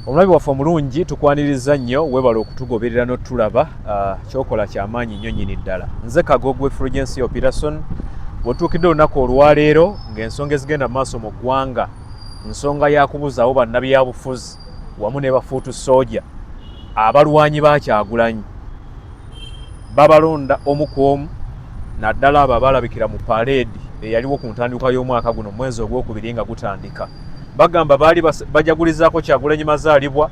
Omulabi waffe omulungi, tukwaniriza nnyo, weebale okutugoberera n'otulaba. Kyokola kyamaanyi nnyo nnyini ddala. Nze Kagogwe Fulgencio Peterson. Wetuukidde olunaku olwaleero ng'ensonga ezigenda mu maaso mu ggwanga nsonga ya kubuzaawo bannabyabufuzi wamu ne bafuutu sooja abalwanyi ba Kyagulanyi. Babalonda omu ku omu, naddala abo abalabikira mu paleedi eyaliwo ku ntandikwa y'omwaka guno, mwezi ogwokubiri nga gutandika. Bagamba baali bajagulizaako Kyagulanyi mazaalibwa,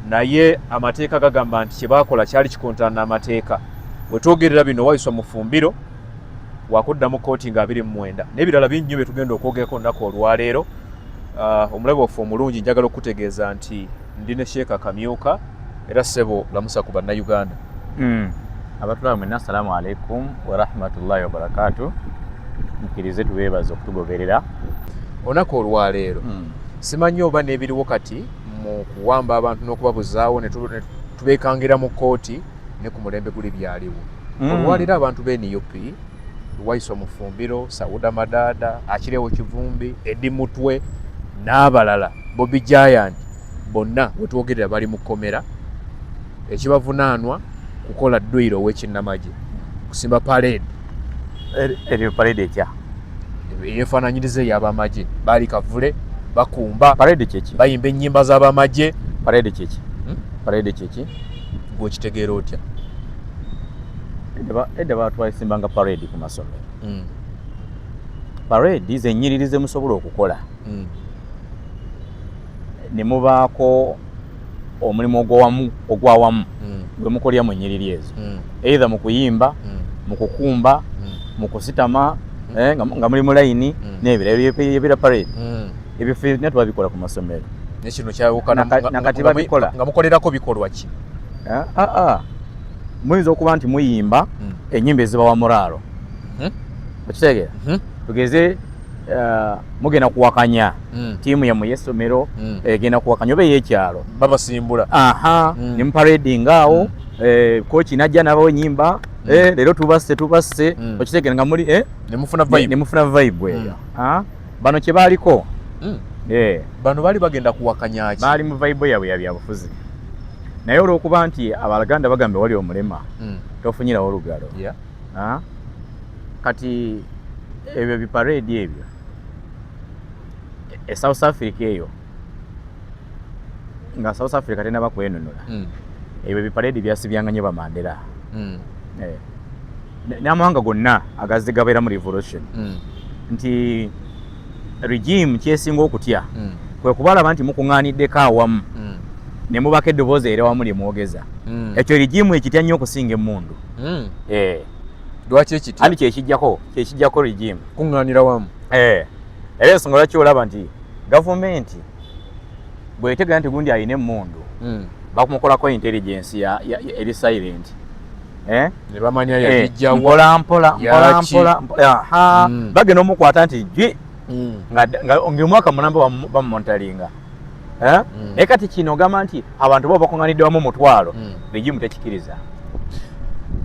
naye amateeka gagamba nti kye baakola kyali kikontana n'amateeka. Wetwogerera bino, Waiswa Mufumbiro wakudda mu kkooti nga 29 n'ebirala bingi nnyo bye tugenda okwogerako olunaku olwaleero. Omulabi waffe omulungi, njagala okukutegeeza nti ndi ne Sheeka Kamyuka. Era ssebo, lamusa ku Bannayuganda. Abatulaba mwenna, assalamu alaikum warahmatullahi wabarakatu. Mukkirize tubeebaza okutugoberera. Olunaku olwaleero, simanyi oba n'ebiriwo kati mu kuwamba abantu n'okubabuzaawo ne tubeekangira mu kkooti ne ku mulembe guli byaliwo. Olwaleero abantu b'e NUP, Waiswa Mufumbiro, Sauda Madaada, Akirewo Kivumbi, Edi Mutwe n'abalala, Bobi Giant, bonna wetwogerera bali mu kkomera. Ekibavunaanwa kukola dduyiro ow'ekinnamagye, kusimba parade. Eryo parade etya? Eyefaananyiriza ey'abamagye. Baali kavule bakumba. Parade kyeki? Bayimba ennyimba z'abamagye. Parade kyeki? Hmm? Parade kyeki? Gwekitegeera otya? Edda batwasimbanga parade ku masomero. Parade zenyiriri zemusobola okukola ne mubaako omulimu ogwawamu gwe mukolera mu nnyiriri ezo, either mu kuyimba, mu kukumba, mu kusitama, nga muli mu layini n'ebirala. Ebira parade ebyo ffenna twabikola ku masomero. Nekino kyawukana. Nakati babikola. Nga mukolerako bikolwa ki? Ah, ah, ah. Muyinza okuba nti muyimba ennyimba ezibawa morale. Okitegeera? Mhm. Tugeze mugenda kuwakanya ttiimu yammwe y'essomero egenda kuwakanya oba ey'ekyalo. Babasimbula. Aha. Ne muparadinga awo, kochi najja n'abawa ennyimba, leero tubasse, tubasse. Okitegeera nga muli ne mufuna vibe. Ne mufuna vibe eyo. Ah, bano kye baaliko. Bano baali bagenda kuwakanya ki? Baali mu vibe yaabwe ya byabufuzi, naye olw'okuba nti Abaganda bagamba wali omulema tofunyirawo olugalo. Ah, kati ebyo biparade ebyo e South Africa eyo, nga South Africa tenaba kwenunula, ebyo biparade byasibyanga nnyo Bamandela. Eh. N'amawanga gonna agazze gabeera mu revolution, nti regime kyesinga okutya kwe kubalaba nti mukuŋŋaaniddeko awamu ne mubako eddoboozi era wamu lye mwogeza. Ekyo regime ekitya nnyo okusinga emmundu. Eh. Lwaki ekitya? Andi kyekijjako regime. Kuŋŋaanira wamu. Eh. Era ensonga lwaki olaba nti gavumenti bwetegera nti gundi alina emmundu, bakumukolako intelligence eri silent, eh? Ne bamanya Eh, yagijjawa. Mpola mpola mpola. Yaki. Mpola mpola, aha. Bagenda omukwata nti jwi nga omwaka mulamba bamumonitoringa, eh? Naye kati kino ogamba nti abantu bo bakuŋŋanidde wamu mutwalo, regime tekikiriza.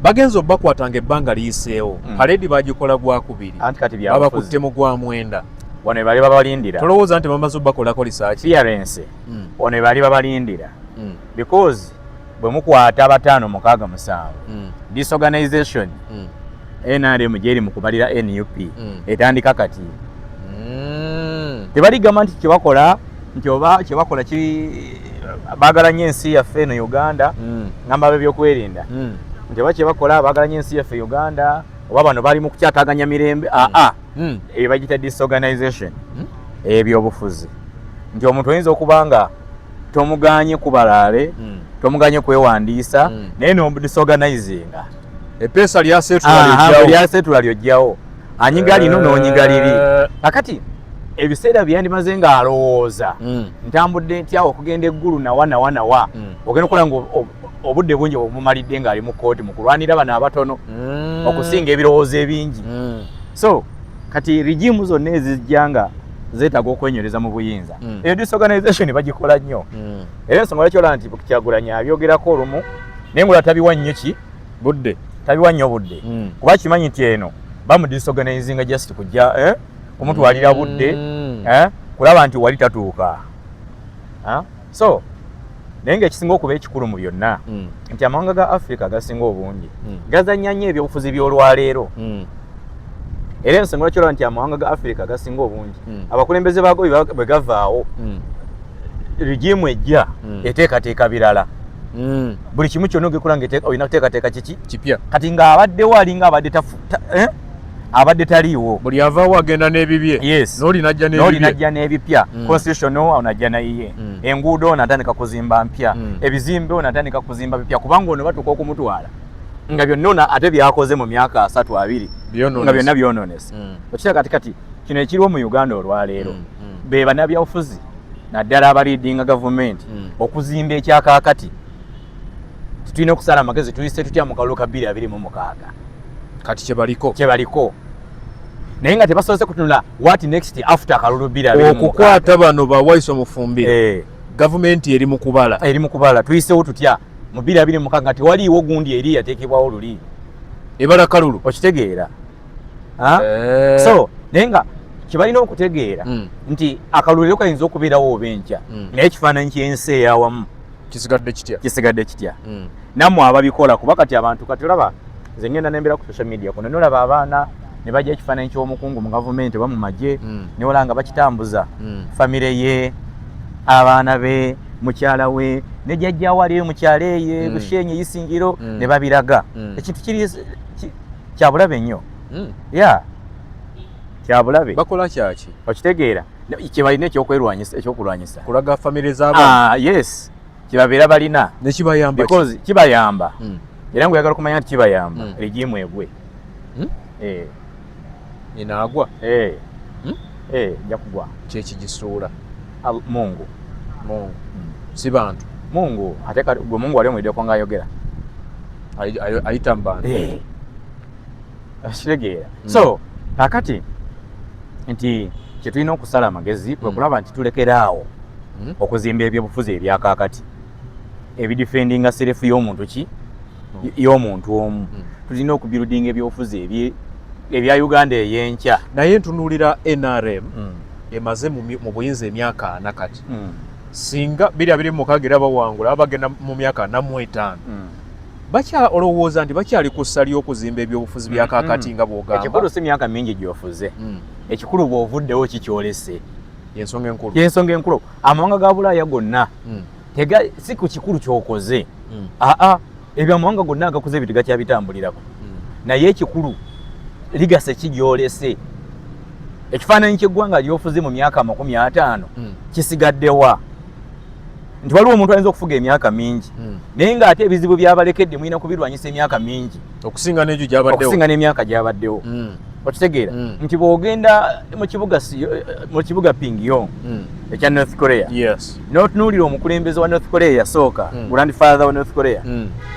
Bagenza obbakwatanga ebbanga liyiseewo. Parade bagikola gwakubiri. Anti kati byabufuzi. Babakutte mu gwa mwenda. Wano bali babalindira. Tolowooza nti bamaze obbakolako research? Clearance. Wano bali babalindira because bwe mukwata bataano, mukaaga, musanvu, disorganization NRM gyeri mu kubalira NUP etandika kati. Tebaligamba nti kyebakola nti oba kyebakola ki baagala nnyo ensi yaffe eno Uganda. Ngamba ab'ebyokwerinda nti oba kyebakola baagala nnyo ensi yaffe Uganda, oba bano bali mu kukyataganya mirembe, aa. Ebyo bagiyita disorganization. Ebyobufuzi nti omuntu oyinza okuba nga tomuganye kubalaale, tomuganye kwewandiisa, naye nomudisorganizinga. Epeesa lyaseetula. Lyaseetula lyojjawo, anyiga lino n'onyiga liri. Kakati ebiseera byandimaze ng'alowooza, ntambudde ntya okugenda eggulu, nawa nawa nawa. Ogenda okukola nga obudde bungi obumalidde ng'ali mu kkooti mu kulwanira bano abatono okusinga ebirowoozo ebingi. So kati regime zonna ezijja nga zeetaaga okwenywereza mu buyinza, eyo disorganization bagikola nnyo. Era ensonga lwaki olaba nti Kyagulanyi abyogerako olumu, naye ngula tabiwa nnyo ki budde. Tabiwa nnyo budde, kuba kimanyi nti eno bamudisorganizinga just kujja, eh, kumutwalira budde, eh, kulaba nti wali tatuuka. Ah? So Naye ngaekisinga okuba ekikulu mu byonna nti amawanga ga Africa agasinga obungi gazannya nnyo ebyobufuzi by'olwaleero. Era ensonga lwaki olaba nti amawanga ga Africa agasinga obungi abakulembeze baago bwe gavaawo, regime ejja eteekateeka birala. Buli kimu kyonna ogekula nga olina kuteekateeka kiki kipya. Kati ng'abaddewo alinga abadde abadde taliiwo. Buli avaawo agenda n'ebibye. Yes. N'oli najja n'oli n'ebibye. Najja n'ebipya. Constitution ono ajja nayiye. Enguudo ono atandika kuzimba mpya. Ebizimbe ono atandika kuzimba bipya, kubanga ono batuuka okumutwala nga byonna ono ate byakoze mu myaka asatu abiri Byonoonese. nga byonna byonoonese. Okira kati kati kino ekiriwo mu Uganda olwaleero, be bannabyabufuzi naddala abaleadinga gavumenti okuzimba ekyakaakati. Tulina okusala amagezi, tuyise tutya mu kalulu ka 2026? Kati kyebaliko. Kyebaliko, naye nga tebasoose kutunula what next after akalulu 2026. Okukwata bano ba Waiswa Mufumbiro, Eh, gavumenti eri mu kubala. Eri mu kubala tuyisewo tutya mu 2026 nga tewaliiwo gundi eri yateekebwawo luli. Ebala kalulu. Okitegeera? Ha? Eh. So naye nga kyebalina okutegeera nti akalulu leero kayinza okubeerawo oba enkya, naye ekifaananyi ky'ensi eyawamu kisigadde kitya? Kisigadde kitya? Nammwe ababikola, kuba kati abantu, kati olaba nze ngenda nembeera ku social media kuno, nolaba abaana ne bajja ekifaananyi ky'omukungu mu gavumenti oba mu magye, newala nga bakitambuza, famire ye, abaana be, mukyala we ne jjajjawo aliyo mukyalo eyo Bushenyi, Isingiro, ne babiraga. Ekintu kiri kyabulabe nnyo. Ya, kyabulabe. Bakola kyaki? Okitegeera? Kyebalina ekyokwerwanyisa, ekyokulwanyisa. Kulaga famire z'abaana. Ah, yes, kyebabeera balina. Nekibayamba ki? Because kibayamba, era ngaoyagala okumanya nti kibayamba, regime egwe. Eh, Inaagwa. Eh, eh, nja kugwa. Kyekigisuula? Mungu. Mungu, si bantu. Mungu ate kati gwe Mungu wali omuliddeko ngaayogera? Ayita mu bantu. Eh. Okitegeera? So kakati nti kyetulina okusala amagezi kwe kulaba nti tulekeraawo okuzimba ebyobufuzi ebyakaakati ebidefendinga self y'omuntu ki y'omuntu omu. Tulina okubuildinga ebyobufuzi ebya Uganda ey'enkya. Naye ntunuulira NRM emaze mu buyinza emyaka 40 kati. Singa 2026 era bawangula, baba bagenda mu myaka 45. Bakya olowooza nti bakyali ku ssa ly'okuzimba ebyobufuzi bya kaakati nga bw'ogamba? Ekikulu si myaka mingi gy'ofuze. Ekikulu bw'ovuddewo kikyolese. Yensonga enkulu. Yensonga enkulu. Amawanga ga Bulaaya gonna tega si ku kikulu kyokoze. Aa, ebyo amawanga gonna agakuze ebyo tegakyabitambulirako. Naye ekikulu legacy ki gyolese? Ekifaananyi ky'eggwanga lyofuze mu myaka 50 kisigaddewa? Nti waliwo omuntu ayinza okufuga emyaka mingi, naye ng'ate ebizibu byabalekedde mulina kubirwanyisa emyaka mingi okusinga n'egyo gyabaddewo. Okusinga n'emyaka gyabaddewo. Okitegeera? Nti bw'ogenda mu kibuga Pyongyang ekya North Korea, n'otunuulira omukulembeze wa North Korea yasooka, grandfather wa North Korea,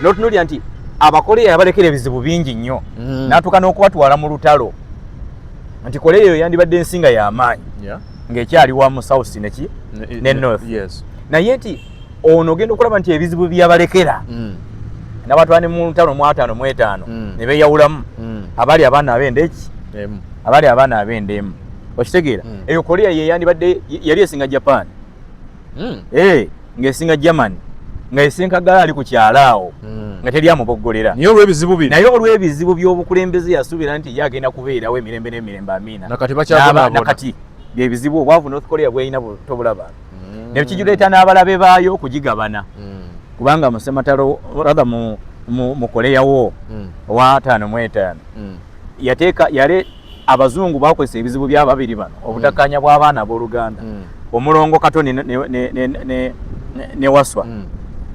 n'otunuulira nti Abakorea yabalekera ebizibu bingi nnyo, n'atuuka n'okubatwala mu lutalo, nti Korea eyo yandibadde ensi nga y'amaanyi ng'ekyali wamu South neki ne North. Naye nti ono ogenda okulaba nti ebizibu byabalekera nabatwala ne mu lutalo mu 55 ne beeyawulamu, abali abaana ab'enda eki Emu. Abali abaana ab'enda emu. Okitegeera? Eyo Korea ye yandibadde yali esinga Japan, eh, ng'esinga Germany, nga esinga gala ali ku kyalo awo, nga teri amuboggolera. Naye olw'ebizibu bino. Naye olw'ebizibu by'obukulembeze, yasuubira nti ye agenda kubeerawo emirembe n'emirembe, amiina. Nakati bakyabonaabona. Nakati byebizibu, obwavu North Korea bweyina tobulaba, nekigireeta n'abalabe baayo okugigabana, kubanga mu sematalo, rather mu Korea wo owa 55 yateeka yale abazungu bakozesa ebizibu by'ababiri bano, obutakkaanya bw'abaana abooluganda, omulongo Kato ne Waswa.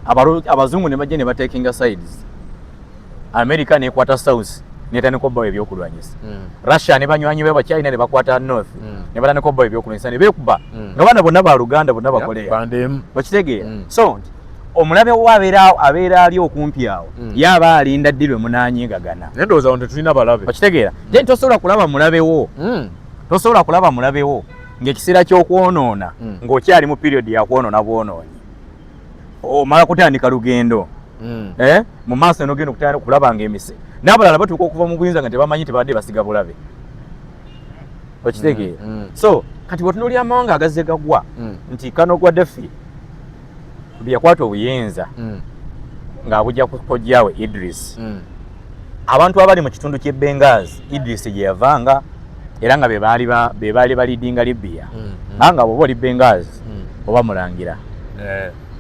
Abazungu ne bajja ne batekinga sides. America nekwata South, netandika obbawo ebyokulwanyisa. Russia ne banywanyi be Bachina ne bakwata North, ne batandika obbawo ebyokulwanyisa, ne beekuba, nga baana bonna baluganda, bonna Bakoleya. Bandemu. Okitegeera? Mm. So nti omulabe wo abeera ali okumpi awo, ye aba alinda ddi lwe munaanyigagana. Naye ndowooza wano tetulina balabe. Okitegeera? Then tosobola kulaba mulabe wo, tosobola kulaba mulabe wo ng'ekiseera ky'okwonoona ng'okyali mu period ya kwonoona bwonoonyi, omala kutandika lugendo. Eh? Mu maaso nogenda okutandika okulaba nga emise n'abalala batuuka okuva mu buyinza nga tebamanyi tebadde basiga bulabe. Okitegeera? Mm. So kati bwetunuulira amawanga agazze gagwa, nti kano Gaddafi Yakwata obuyinza ng'abujja ku kojjaawe Idris. Abantu abali mu kitundu ky'e Benghazi, Idris gye yavanga, era nga be baali baleadinga Libya, nga bw'oba oli Benghazi oba mulangira.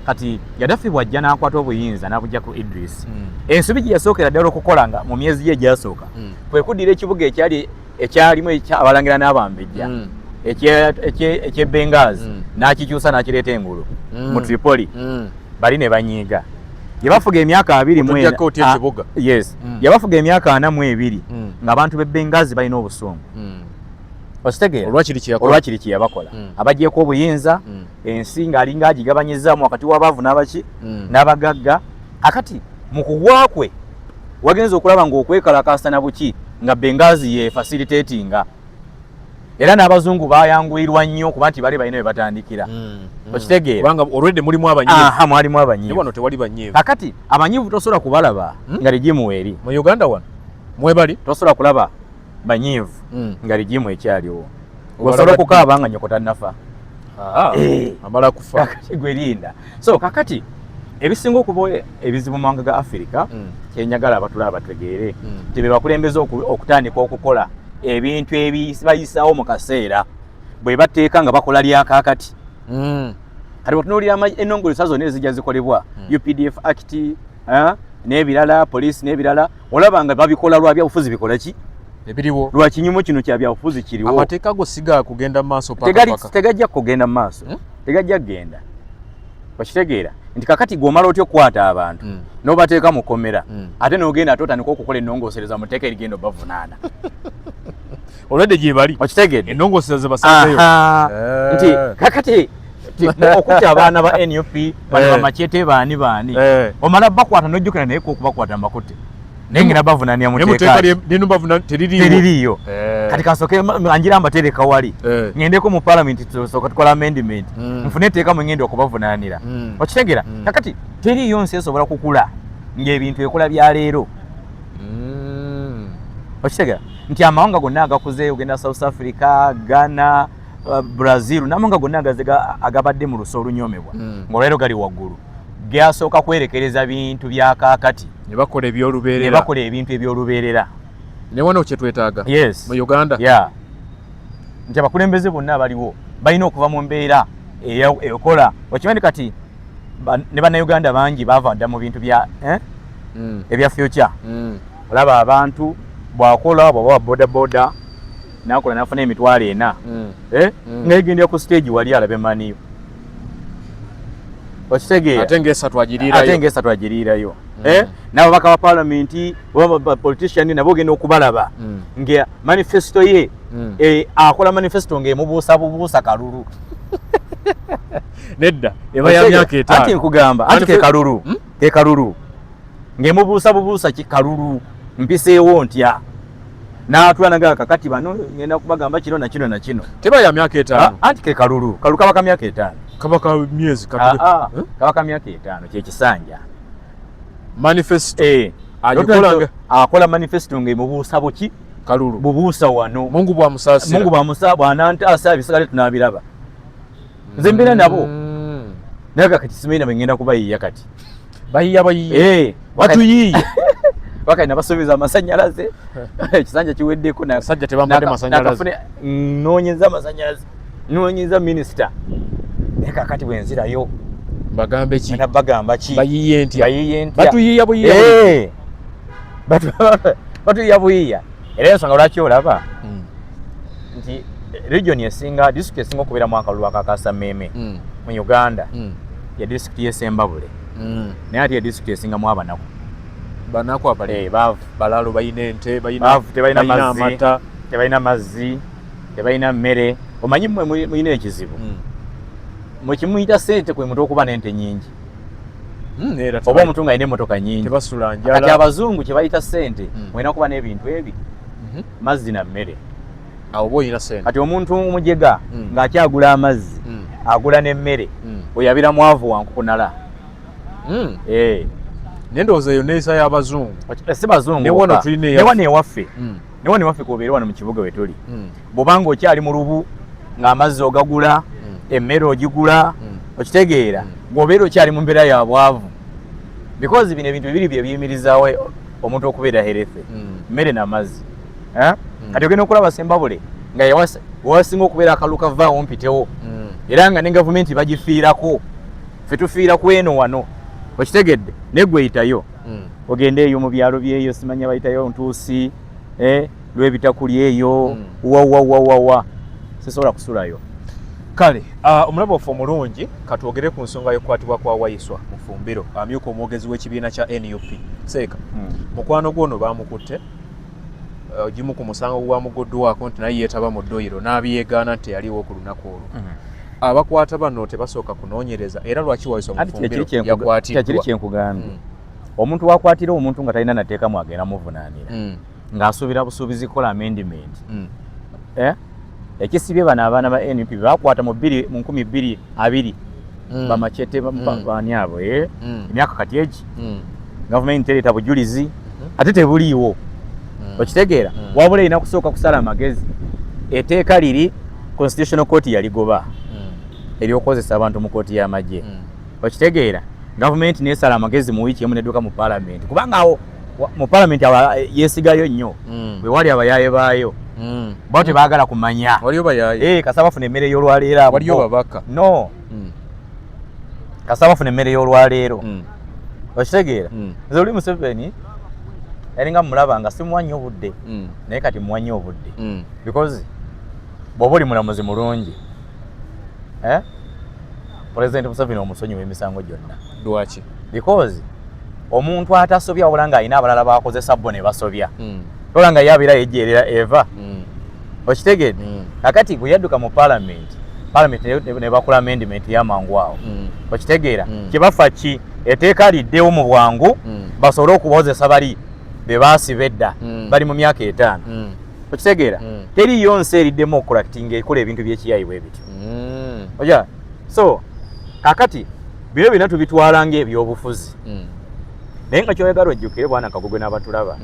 Kati Gaddafi bw'ajja n'akwata obuyinza n'abujja ku Idris, ensobi gye yasookera ddala okukola nga mu myezi gye egyasooka kwe kuddira ekibuga ekyali ekyalimu abalangira n'abambejja eky'e Benghazi, n'akikyusa n'akireeta engulu mu Tripoli. Bali ne banyiiga. Yabafuga emyaka 24. Otuggyako otya ekibuga? Yes. Yabafuga emyaka 42 ng'abantu b'e Benghazi balina obusungu. Okitegeera? Olwakiri kyeyakola. Olwakiri kye yabakola. Abagyeko obuyinza, ensi ng'alinga agigabanyizaamu wakati w'abaavu n'abaki n'abagagga. Akati mu kugwa kwe wagenza okulaba ng'okwekalakaasa na buki nga Benghazi ye facilitatinga, era n'abazungu bayanguyirwa nnyo kuba nti bali balina we batandikira. Okitegeera? Kubanga olwedde mulimu abanyiivu. Aha, mwalimu Naye abanyiivu. Wano tewali banyiivu. Kakati abanyiivu tosobola kubalaba nga regime eri. Mu Uganda wano mwebali. Tosobola kulaba banyiivu nga regime ekyaliwo. Osobola okukaaba nga nyoko tannafa. Eh. Amala kufa. Kakati gwe linda. So kakati ebisinga okuba ebizibu mu mawanga ga Afirika, kyenjagala abatulaba bategeere, nti be bakulembeze okutandika okukola ebintu ebibayisaawo mu kaseera bwe bateeka nga bakola lyakaakati. Kati bwetunuulira ennongoosereza zonna ezijja zikolebwa, UPDF Act, n'ebirala, poliisi n'ebirala, olaba nga babikola lwa byabufuzi. Bikola ki? Ebiriwo. Lwa kinyumu kino kya byabufuzi kiriwo. Amateeka go siga kugenda mu maaso paka paka. Tegajja kugenda mu maaso. Tegajja kugenda. Okitegeera nti kakati gw'omala otya okukwata abantu n'obateeka mu kkomera, ate n'ogenda ate otandika okukola ennongoosereza mu tteeka erigenda obavunaana? Olwedde gye bali. Okitegedde? Ennongoosereza basanzeyo. Aha. Eh. Nti kakati okutta abaana ba NUP bano, bamakyete, baani baani, omala bakwata n'ojjukira naye okubakwata mbakutte, naye ngenda bavunaanira mu Naye mu tteeka tteeka nenubavuna teririiwo. Teririiyo. Kati kansooke anjira mbatereka wali, ŋŋendeko mu palamenti, tusooka tukola amendment, nfune etteeka mwe ŋŋenda okubavunaanira. Okitegeera? Kakati teriiyo nsi esobola kukula ng'ebintu ekola bya leero. Okitegeera nti amawanga gonna agakuze, ogenda South Africa, Ghana, Brazil n'amawanga gonna agaze agabadde mu luso olunyomebwa, ng'olwaleero gali waggulu, gasooka kwerekereza bintu bya kaakati ne bakola ne ebyolubeerera. Bakola ebintu ebyolubeerera. Ne wano kyetwetaaga Yes. mu Uganda. Yeah, nti abakulembeze bonna abaliwo balina okuva mu mbeera ekola. Okimanyi kati ne bannayuganda bangi baava dda mu bintu bya ebya future. Olaba abantu bwakola, bwaba wa boda boda nakola nafuna 40,000, eh? Nga yegendera ku stage wali alabe maniyo. Okitegeera? Ate ng'esatu agiriirayo. Ate ng'esatu agiriirayo. Eh? N'ababaka ba palamenti oba ba politician nabo ogenda okubalaba nga manifesto ye, akola manifesto ng'emubuusa bubuusa kalulu. Nedda, eba ya myaka 5. Anti nkugamba anti ke kalulu. Ke kalulu ng'emubuusa bubuusa ki kalulu, mpiseewo ntya, n'atula nagaa kakati bano ngenda kubagamba kino na kino na kino. Teba ya myaka 5. Ah, anti ke kalulu, kalulu kaba ka myaka 5. Kaba ka myezi. Ah, ah, Eh? Kaba ka myaka 5, kyekisanja. Manifesto Eh, agikola nga akola manifesto ng'emubuusa buki? Kalulu. Bubuusa wano. Mungu bwamusaasira. Mungu bwamusa bwanantaasa, ebisigale tunabiraba. Nze mbeera nabo. Naye kakati simanyi nabwe ngenda kubayiiya kati. Bayiya bayiya. Eh, batuyiiye. Wakati nabasuubiza amasanyalaze, ekisanja kiweddeko. Abasajja tebambadde masanyalaze. Noonyeza amasanyalaze, noonyeza minisita, naye kakati bwenzirayo bagambe ki? Ngenda bagamba ki? Bayiye ntya? Bayiye ntya? Batuyiiya buyiya. Eh, batuyiya buyiya. Era ensonga lwaki olaba nti region esinga, district esinga okubeeramu akalulu akakasa mmeeme mu Uganda ye district y'e Sembabule, naye ate ye district esingamu abanaku. Banaku abali Eh, baavu. Balaalo, balina ente, balina Baavu, tebalina balina mazzi. Amata. Tebalina mazzi, tebalina mmere. Omanyi mmwe mulina ekizibu, mwekimuyita sente kwe muntu okuba n'ente nyingi Era oba omuntu ng'alina emmotoka nyingi. Tebasula Kati njala. abazungu kye bayita sente, mulina kuba n'ebintu ebi, mazzi na mmere. Awo oba olina sente. Kati omuntu omujega ng'akyagula amazzi, agula n'emmere, oyo abira mwavu wankukunala. Eh. Naye ndowooza eyo neeyisa y'abazungu. Si bazungu Ne wano bokka. tulina Ne eyaffe. wano ewaffe, ne wano ewaffe kwobeere wano mu kibuga we tuli, bw'obanga okyali mu lubu ng'amazzi ogagula, emmere ogigula, okitegeera? Ng'obeera okyali mu mbeera ya bwavu, because bino ebintu bibiri bye biyimirizaawo omuntu okubeera healthy, mmere n'amazzi, eh? Kati ogenda okulaba Sembabule nga wasinga okubeera akalulu kavaawo mpitewo, era nga ne gavumenti bagifiirako, ffe tufiira ku eno wano, okitegedde? Naye gwe yitayo, ogende eyo mu byalo byeyo, simanya bayitayo Ntuusi, eh, Lwebitakuli eyo, wawawawawa, sisobola kusulayo. Kale omulaba waffe omulungi, katwogere ku nsonga y'okukwatibwa kwa Waiswa Mufumbiro, amyuka omwogezi w'ekibiina kya NUP. Seeka, mukwano gwo ono bamukutte gimu ku musango gwamuguddwako nti naye yeetaba mu dduyiro n'abyegaana nti teyaliwo ku lunaku olwo. Abakwata bano tebasooka kunoonyereza? Era lwaki Waiswa Anti Mufumbiro kyekiri yakwatiddwa? Kyenkugambye, omuntu wakwatira omuntu nga talina nateeka mwagenda muvunaanira, ng'asuubira busuubizi kukola amendment. Eh? Ekisibye bano abaana ba NUP bakwata mu bbiri mu 2020, bamachete bani abo, eh? Emyaka kati egi, gavumenti tereeta bujulizi, ate tebuliiwo, okitegeera? Wabula erina kusooka kusala amagezi. Etteeka liri Constitutional Court yaligoba, eryokukozesa abantu mu kooti y'amagye, okitegeera? Gavumenti nesala amagezi mu wiiki emu nedduka mu palamenti, kubanga awo mu palamenti awo yeesigayo nnyo, bwe wali abayaaye baayo, bo tebaagala kumanya. Waliyo bayaaye? Eh, kasa bafuna emmere y'olwaleero abo Waliyo bo. babaka? No, kasa bafuna emmere y'olwaleero, okitegeera? Nze oli Museveni yalinga mulaba nga simuwa nnyo obudde, naye kati muwa nnyo obudde, because bw'oba oli mulamuzi mulungi, eh? President Museveni omusonyiwa emisango gyonna. Lwaki? Because omuntu atasobya, wabula ng'alina abalala bakozesa bo ne basobya, tola nga ye abeera yejjeerera eva, okitegedde? Kakati bwe yadduka mu parliament, parliament ne bakola amendment y'amangu awo, okitegeera? Kyebafa ki etteeka liddewo mu bwangu, basobole okuwozesa bali be baasiba edda, bali mu myaka 5, okitegeera? Teriyo nsi eriddemu okukola kati ng'ekola ebintu by'ekiyayi bwe bityo. Oja so kakati bino byonna tubitwala ng'ebyobufuzi, naye nga kyoyagala ojjukire, bwana Kagogwe n'abatulaba,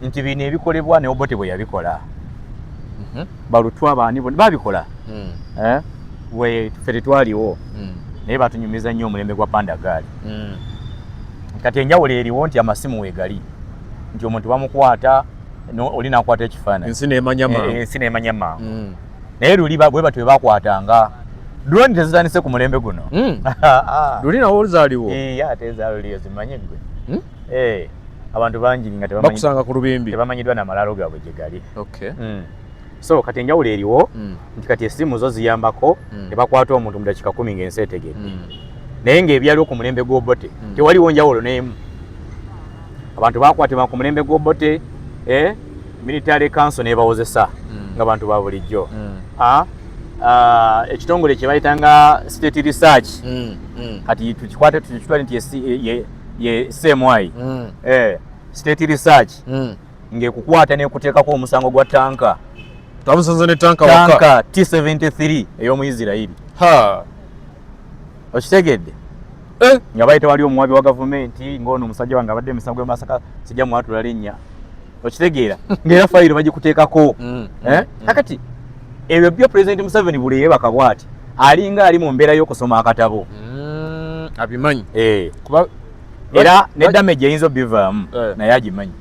nti bino ebikolebwa ne Obote bwe yabikola, balutwa baani bonna babikola. Eh? We ffe tetwaliwo, naye batunyumiza nnyo omulembe gwa pandagaali. Kati enjawulo eriwo nti amasimu weegali, nti omuntu bamukwata oli nakwata ekifaananyi, ensi nemanya mangu. Ensi nemanya mangu. Naye luli bwe batyo bakwatanga. Drone tezitandise ku mulembe guno. Ah. Luli nawo zaaliwo? Eh, ate ezaluliyo zimanyi gwe. Eh, abantu bangi nga bakusanga ku lubimbi. Tebamanyiddwa n'amalaalo gaabwe gye gali. Okay. So kati enjawulo eriwo nti kati essimu zo ziyambako, tebakwata omuntu mu dakiika 10 ng'ensi etegedde, naye ng'ebyaliwo ku mulembe gw'Obote tewaliwo njawulo n'emu. Abantu bakwatibwa ku mulembe gw'Obote, eh, military council n'ebawozesa nga bantu ba bulijjo. Ah, ah, ekitongole kye bayitanga State Research, kati tukikwate tukitwale nti ye CMI, eh, State Research ng'ekukwata n'ekuteekako omusango gwa tanka. Twamusanze ne tanka waka. Tanka T73 ey'omu Isirairi, Ha. okitegedde? Eh. Nga bayita wali omuwabi wa gavumenti ng'ono omusajja wange abadde emisango gw'e Masaka, sijja mwatula linnya, okitegeera? Ng'era fayiro bagikuteekako. Eh? Kakati ebyo byo President Museveni buli yeebaka bw'ati alinga ali mu mbeera y'okusoma akatabo. Abimanyi. Eh. Kuba era ne damage eyinza obivaamu, naye agimanyi.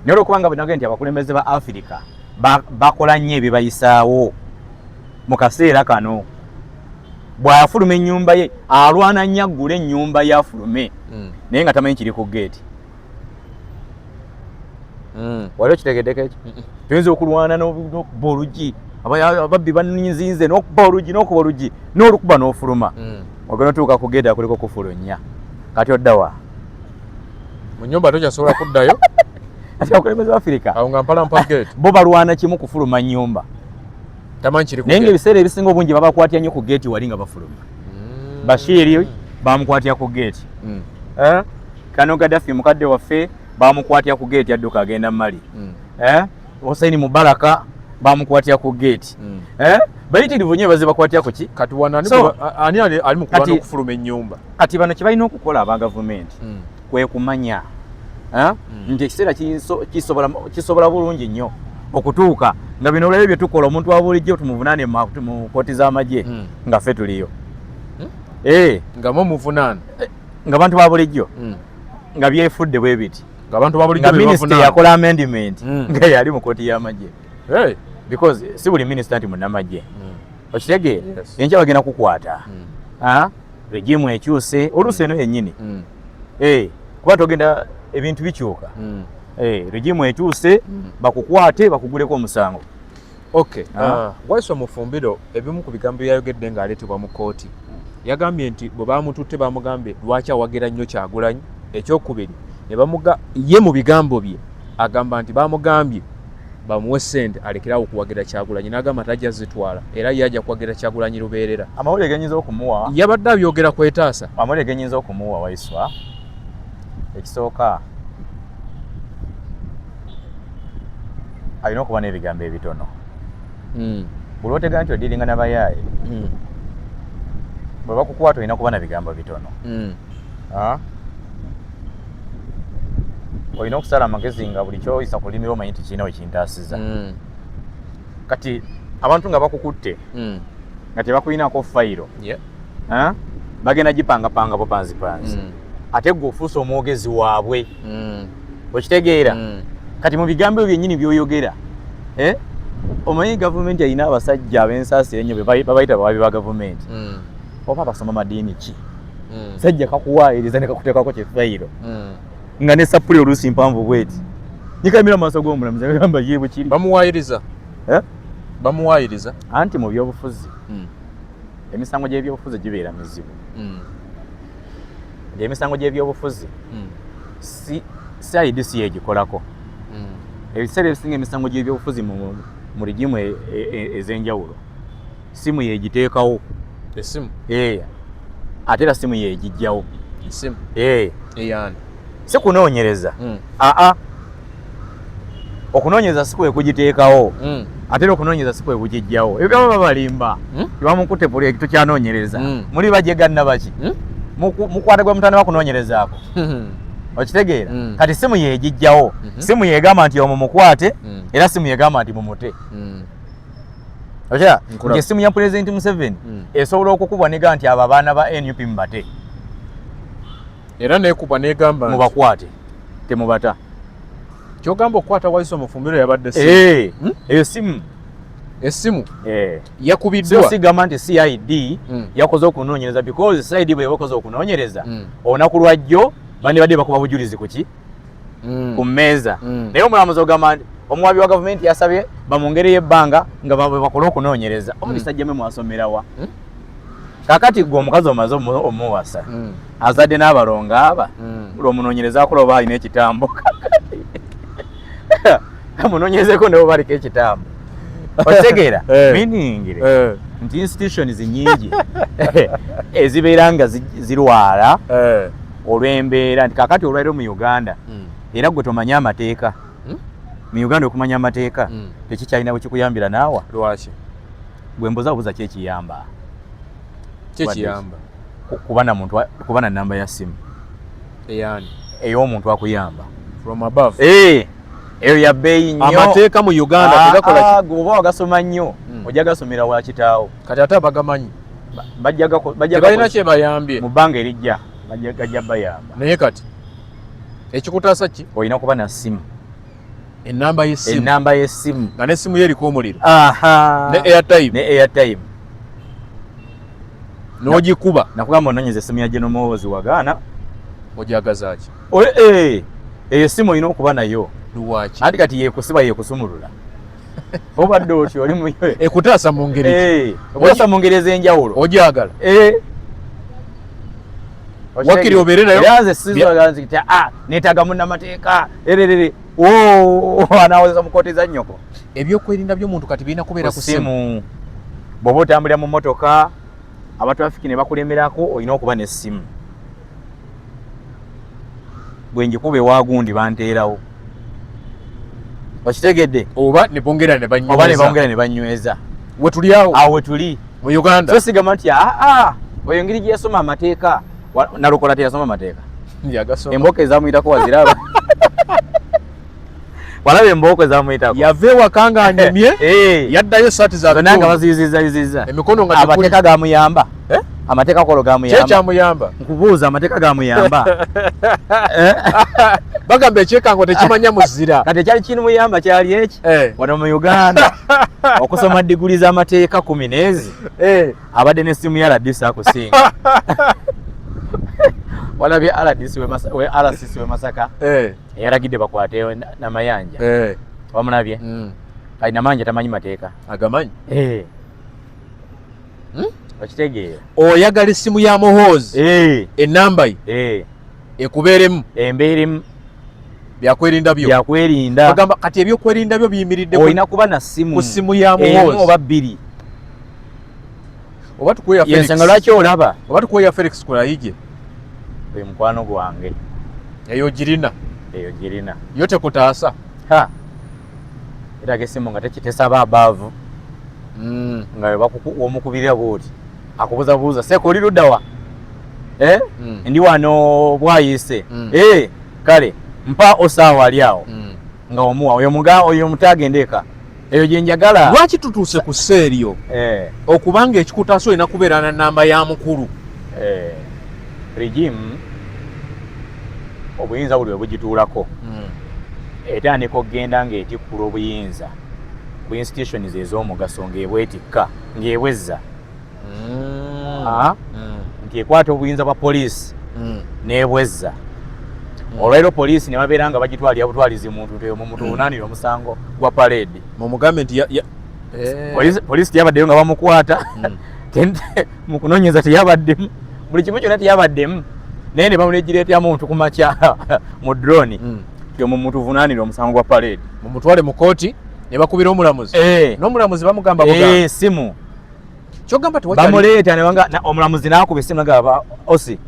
Naye olwokubanga bwe nagambye nti abakulembeze ba Afirika bakola nnyo ebibayisaawo mu kaseera kano, bw'afuluma ennyumba ye alwana nnyo aggule ennyumba ye afulume, naye nga tamanyi kiri ku geeti. Wali okitegeddeko ekyo? Tuyinza okulwana n'okuba oluggi, ababbi banyizinze, n'okuba oluggi, n'okuba oluggi, n'olukuba n'ofuluma, ogenda otuuka ku geeti akuliko kufulu nnya, kati oddawa? Mu nyumba tokyasobola kuddayo. Ati abakulembeze ba Afirika awo nga mpalampa gate. Bo balwana kimu kufuluma nnyumba. Tamanyi kiri ku naye gate. Ng'ebiseera ebisinga obungi babakwatya nnyo ku geeti wali nga bafuluma. Bashiri bamukwatya ku geeti. Eh? Kano Gaddafi mukadde waffe bamukwatya ku geeti adduka agenda Mali. Eh? Hussein Mubaraka bamukwatya ku geeti. Eh? Bayitirivu nnyo bazibakwatya ku ki? Kati wano ani So, ani ali mu kulwana okufuluma ennyumba? Kati bano kye balina okukola aba gavumenti kwe kumanya, eh? Nti ekiseera kisobola bulungi nnyo okutuuka nga bino olwebyo bye tukola, omuntu wa bulijjo tumuvunaane mu kooti z'amagye, nga ffe tuliyo. Eh. Nga mumuvunaana. Eh, nga bantu ba bulijjo. Nga byefudde bwe biti. Nga abantu ba bulijjo nga minisita yakola amendment nga yali mu kkooti y'amagye. Hey. Because si buli minisita nti munnamagye. Okitegeera? Yes. Enkya bagenda kukwata. Regimu ekyuse oluusi eno yennyini. Eh, kuba togenda ebintu bikyuka. Eh, regimu ekyuse bakukwate bakuguleko omusango. Okay. Waiswa Mufumbiro ebimu ku bigambo byayogedde ng'aleetebwa mu kkooti yagambye nti bwe baamututte baamugambye lwaki awagira nnyo Kyagulanyi. Ekyokubiri ne bamuga ye mu bigambo bye agamba nti baamugambye bamuwe ssente alekerawo okuwagira Kyagulanyi n'agamba tajja zitwala era ye ajja kuwagira Kyagulanyi lubeerera. Amawulire genyinza okumuwa yabadde abyogera kwetaasa. Amawulire genyinza okumuwa Waiswa, ekisooka alina okuba n'ebigambo ebitono. Buli otegera nti odiringa n'abayaaye bwe bakukwata olina kuba na bigambo bitono. Olina okusala amagezi nga buli kyoyisa ku lulimi lwomanyi nti kirina we kintaasiza. Kati abantu nga bakukutte nga tebakulinako fayiro, bagenda gipangapanga bupanzipanzi. Ate gwe ofuuse omwogezi waabwe. Okitegeera? Kati mu bigambo ebyo byennyini by'oyogera, omanyi gavumenti erina abasajja ab'ensaasira ennyo babayita bawabi ba gavumenti. Oba basoma madiini ki? Sajja kakuwaayiriza ne kakuteekako kye fayiro. Nga ne sappuli oluusi mpanvu bweti. Nyikamira mu maaso g'omulamuzi agamba ye bwe kiri. Bamuwaayiriza? Eh? Bamuwaayiriza? Anti mu byobufuzi, emisango gy'ebyobufuzi gibeera mizibu. Emisango gy'ebyobufuzi si CID si yegikolako. Ebiseera ebisinga emisango gy'ebyobufuzi mu rigimu ez'enjawulo simu yegiteekawo. Esimu? Eh. Ate era simu yegijjawo. Esimu? Eh. Eyani? Si kunoonyereza. Aa, okunoonyereza si kwe kugiteekawo. Ate era okunoonyereza si kwe kugijjawo. Ebyo byaba babalimba. Tebamukutte puli tukyanoonyereza. Muli bajeganna baki? Mukwata gwe mutandika kunoonyerezaako. Okitegeera? Kati simu yegijjawo. Simu yegamba nti omwo mukwate, era simu yegamba nti mumute. Okira? Nkulaba. Nti essimu ya Pulezidenti Museveni esobola okukubwa nega nti abo abaana ba NUP mubate. Era nekubwa negamba nti mubakwate temubata. Kyogamba okukwata Waiswa Mufumbiro yabadde simu? Eh, eyo simu. Essimu? Eh. Yakubiddwa. So sigamba nti CID yakoze okunoonyereza, because CID bwe yakoze okunoonyereza olunaku lwajjo bandibadde bakuba bujulizi ku ki? Ku mmeeza. Naye omulamuzi ogamba nti omuwabi wa gavumenti yasabye bamwongereyo ebbanga nga bakole okunoonyereza. Omusajja mwe mwasomerawa? Kakati gwe omukazi omaze omuwasa, azadde n'abalongo aba, lwomunoonyerezaako oba alina ekitambo, amunoonyerezeko ne oba aliko ekitambo. Okitegeera? Eh. Meaning Eh. nti institutions nyingi ezibeera nga zirwala Eh. olw'embeera nti kakati olwaliro mu Uganda era gwe tomanye amateeka. Mu Uganda okumanya amateeka tekikyalina bwe kikuyambira naawa. Lwaki? Gwe mbuza buza kyekiyamba. Kyekiyamba. Kuba na muntu kuba na namba ya simu. Eyani? Ey'omuntu akuyamba. From above. Eyo ya bbeeyi nnyo. Amateeka mu Uganda tegakola ki? Gwe oba wagasoma nnyo, ojja gasomera wa kitaawo. Kati ate abagamanyi. Bajja Tebalina kye bayambye. Mu bbanga erijja, gajja bayamba. Naye kati ekikutaasa ki? Olina kuba na ssimu. Ennamba y'essimu. Ennamba y'essimu. Nga n'essimu yo eriko omuliro. Aha. Ne airtime. Ne airtime. N'ogikuba. Nakugamba onoonyeza essimu ya General Muhoozi wagaana. Ogyagaza ki? Eyo essimu olina okuba nayo. Lwaki? Anti kati yeekusiba yeekusumulula. Obadde otyo oli mu Ekutaasa mu ngeri ki? Ekutaasa mu ngeri ez'enjawulo. Ogyagala? Wakiri obeere nayo. Era nze sizoga nti, neetaaga munnamateeka. Ererere. Oo, anaawozesa mu kkooti za nnyoko. Ebyokwerinda by'omuntu kati birina kubeera ku ssimu. Simu. Bw'oba otambulira mu mmotoka, abatrafiki ne bakulemerako, olina okuba n'essimu. Bwe ngikuba ewa gundi banteerawo. Okitegedde? Oba ne bongera ne banyweza. Oba ne bongera ne banyweza. We tuli awo. Awo we tuli. Mu Uganda. So sigamba nti, oyo engeri gye yasoma amateeka, Nalukola teyasoma amateeka. Yagasoma. Embooko ezamuyitako waziraba. Walaba embooko ezamuyitako. Yava ewaka ng'anyumye, yaddayo essaati za Zonna nga ttundu. baziyuzizza yuzizza. Emikono nga tekuli. Amateeka gamuyamba. Eh? Amateeka kolo gamuyamba. Kyekyamuyamba. Nkubuuza, amateeka gamuyamba? Eh? Bagamba ekyekango tekimanya muzira. Kati ekyali kinumuyamba kyali eki? Wano mu Uganda okusoma diguli z'amateeka 10 n'ezi, abadde n'essimu ya RDC akusinga. Walabye RDC we RCC we Masaka eyalagidde bakwate Namayanja. Wamulabye? Kati Namayanja tamanyi mateeka. Agamanyi? Okitegeera? Oyagala essimu ya Muhoozi, enamba ye ekubeeremu. Embeeremu. Byakwerinda byo. Byakwerinda. Bagamba kati ebyokwerinda byo biyimiridde olina kuba na ssimu ku ssimu ya Muhoozi oba bbiri. Oba tukuwe ya Felix. Yensonga lwaki olaba? Oba tukuwe ya Felix Kulayigye. Oyo mukwano gwange. Eyo girina. Eyo girina. Yo tekutaasa. Ha. Eraga essimu nga tekitesaba abaavu. Nga omukubirira bw'oti. Akubuza buuza, "Seko oli ludda wa?" Ndi wano bwayise. Kale mpa osaawa ali awo. Nga omuwa oyo muga oyo mutagenda eka. Eyo gye njagala. Lwaki tutuuse ku sseeryo? Okubanga ekikutaasa olina kubeera na namba ya mukulu. Regime obuyinza buli we bugituulako. Etandika okugenda ng'etikkula obuyinza ku institutions ez'omugaso ng'ebwetikka ng'ebwezza. Nti ekwata obuyinza bwa poliisi n'ebwezza. Olwaleero poliisi ne babeera nga bagitwalira butwalizi muntu nti oyo mumutuvunaanire omusango gwa parade. Mumugambe nti Poliisi teyabaddeyo nga bamukwata. Mu kunoonyeza teyabaddemu. Buli kimu kyonna teyabaddemu. Naye ne bamulegireetera muntu ku makya mu drone. Nti omwo mutuvunaanire omusango gwa parade. Mumutwale mu kooti ne bakubira omulamuzi. N'omulamuzi bamugamba bugamba. Simu. Kyogamba tewakyali- Bamuleeta ne banga, na, omulamuzi n'akuba essimu n'agamba, Osi,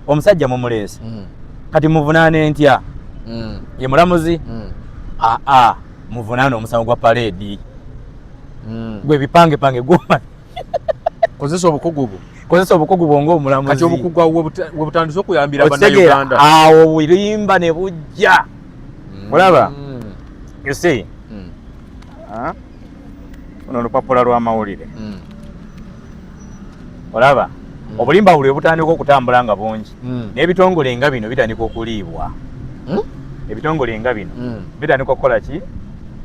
omusajja mumuleese. Kati muvunaane ntya? Ye mulamuzi? Aa, muvunaane omusango gwa parade. Gwe bipange pange guma. Kozesa obukugu bwo. Kozesa obukugu bwo ng'omulamuzi. Kati obukugu awo we butandise okuyambira Okitegeera? Bannayuganda. Awo bulimba ne bujja. Olaba? You see? Luno olupapula lw'amawulire. Olaba? Obulimba buli obutandika okutambula nga bungi. N'ebitongole nga bino bitandika okuliibwa. Ebitongole nga bino bitandika okukola ki?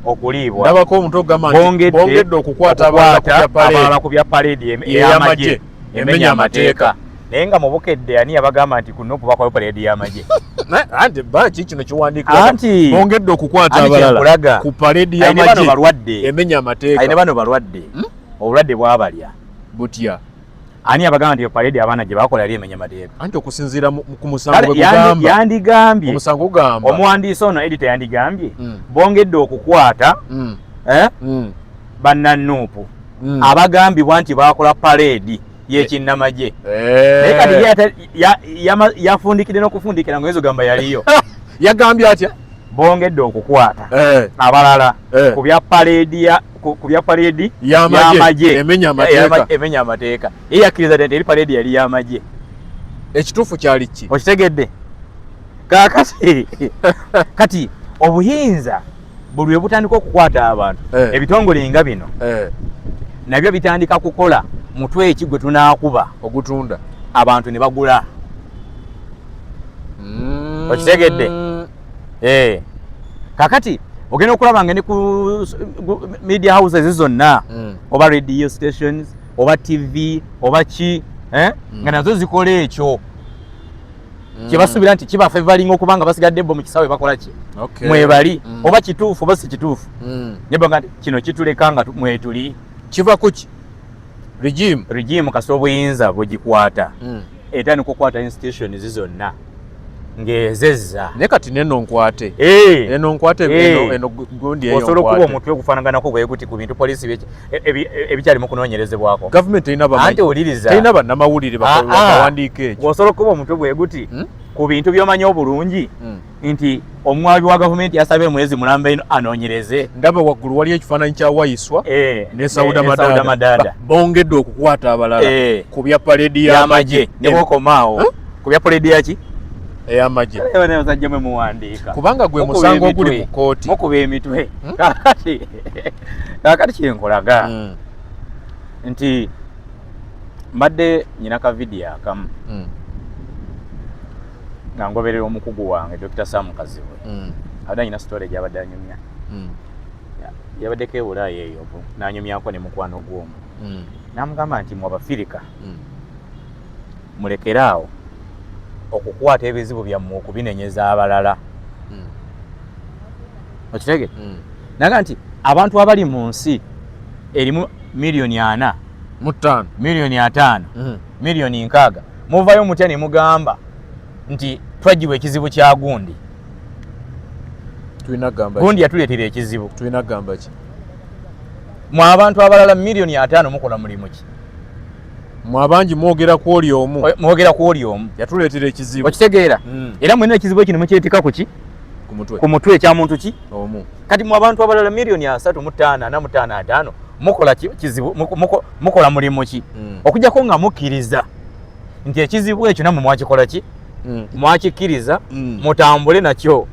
Okuliibwa. Ndabako omuntu ogamba nti bongedde okukwata abalala ku bya parade ey'amagye emenya amateeka. Naye nga mu Bukedde ani yabagamba nti kuno kubakwayo parade y'amagye? Anti baki kino kiwandiikibwa. Anti bongedde okukwata anti abalala kyenkulaga. ku parade Alina bano y'amagye balwadde. emenya amateeka. Alina bano balwadde. Obulwadde bwabalya. Butya? Ani yabagamba nti parade abaana gye bakola yali emenya amateeka? Anti okusinziira ku musango Kale bwe gugamba. yandigambye. Omusango gugamba. Omuwandiisi ono editor yandigambye. Bongedde okukwata, bannanuupu. Abagambibwa nti bakola parade y'ekinnamagye. Naye kati ye yafundikidde n'okufundikira ng'oyinza ogamba yaliyo. Yagambye atya? Bongedde okukwata abalala ku bya parade ya, ku bya parade Y'amagye. y'amagye. Emenya amateeka. Emenya amateeka. Ye yakkiriza nti eri parade yali y'amagye. Ekituufu kyali ki? Okitegedde? Kaakati, kati obuyinza buli lwe butandika okukwata abantu, ebitongole nga bino nabyo bitandika kukola mutwe ki gwe tunaakuba ogutunda abantu ne bagula. Okitegedde? Kakati ogenda okulaba nga ne ku media houses zonna, oba radio stations oba TV oba ki, nga nazo zikola ekyo. Kye basuubira nti kiba favoring okuba nga basigadde bo mu kisaawe bakola ki? Mwebali, oba kituufu oba si kituufu. Ne baga nti kino kituleka nga mwetuli. Kiva ku ki? Regime. Regime kasita obuyinza bugikwata. Etandika okukwata institutions zonna ng'ezezza. Naye kati neno nkwate. Eno nkwate, eno gundi eyo Osobola okuba nkwate. omutwe ogufaanaganako bwe guti ku bintu poliisi ebikyali mu kunoonyerezebwako. Gavumenti terina bamanyi. Anti owuliriza. Terina bannamawulire bawandiika ekyo. Osobola okuba omutwe bwe guti ku bintu by'omanyi obulungi nti omwabi wa gavumenti yasabye mwezi mulamba eno anoonyereze. Ndaba waggulu waliyo ekifaananyi kya Waiswa ne Sauda Ne Sauda Madaada. Madaada. Bongedde okukwata abalala ku bya parade y'amagye. y'amagye. Ne bw'okomaawo. Ku bya parade yaki? Ey'amagye. Kale bano abasajja mwe muwandiika. Kubanga gwe Mukuba musango oguli emitwe. mu kkooti. Mukuba emitwe. Kaakati kye nkolaga nti Mbadde nyina ka vidiyo akamu nga ngoberera omukugu wange Dr. Sam Kazibwe. Abadde anyina story gy'abadde anyumya. Yabaddeko e Bulaaya eyo n'anyumyako ne mukwano gw'omu. N'amugamba nti mwe Abafirika mulekere awo okukwata ebizibu byammwe okubinenyeza abalala. Okitegedde? Naga nti abantu abali mu nsi erimu 400,000, 500,000, 60,000,000 muvayo mutya ne mugamba nti twaggyibwa ekizibu kya gundi. Gundi yatuleetera ekizibu. Tulina kugamba ki? Mwe abantu abalala 500,000,000 mukola mulimu ki? Mwe abangi mwogera ku oli omu. Mwogera ku oli omu. Yatuleetera ekizibu. Okitegeera? Era mwena ekizibu ekyo ne mukyetika ku ki? Ku mutwe. Ku mutwe ekya muntu ki? Omu. Kati mwe abantu abalala 35,000,000, 45, 50 mukola kizibu, mukola mulimu ki? Okujjako nga mukkiriza nti ekizibu ekyo nammwe mwakikola ki? Mwakikkiriza, mutambule nakyo.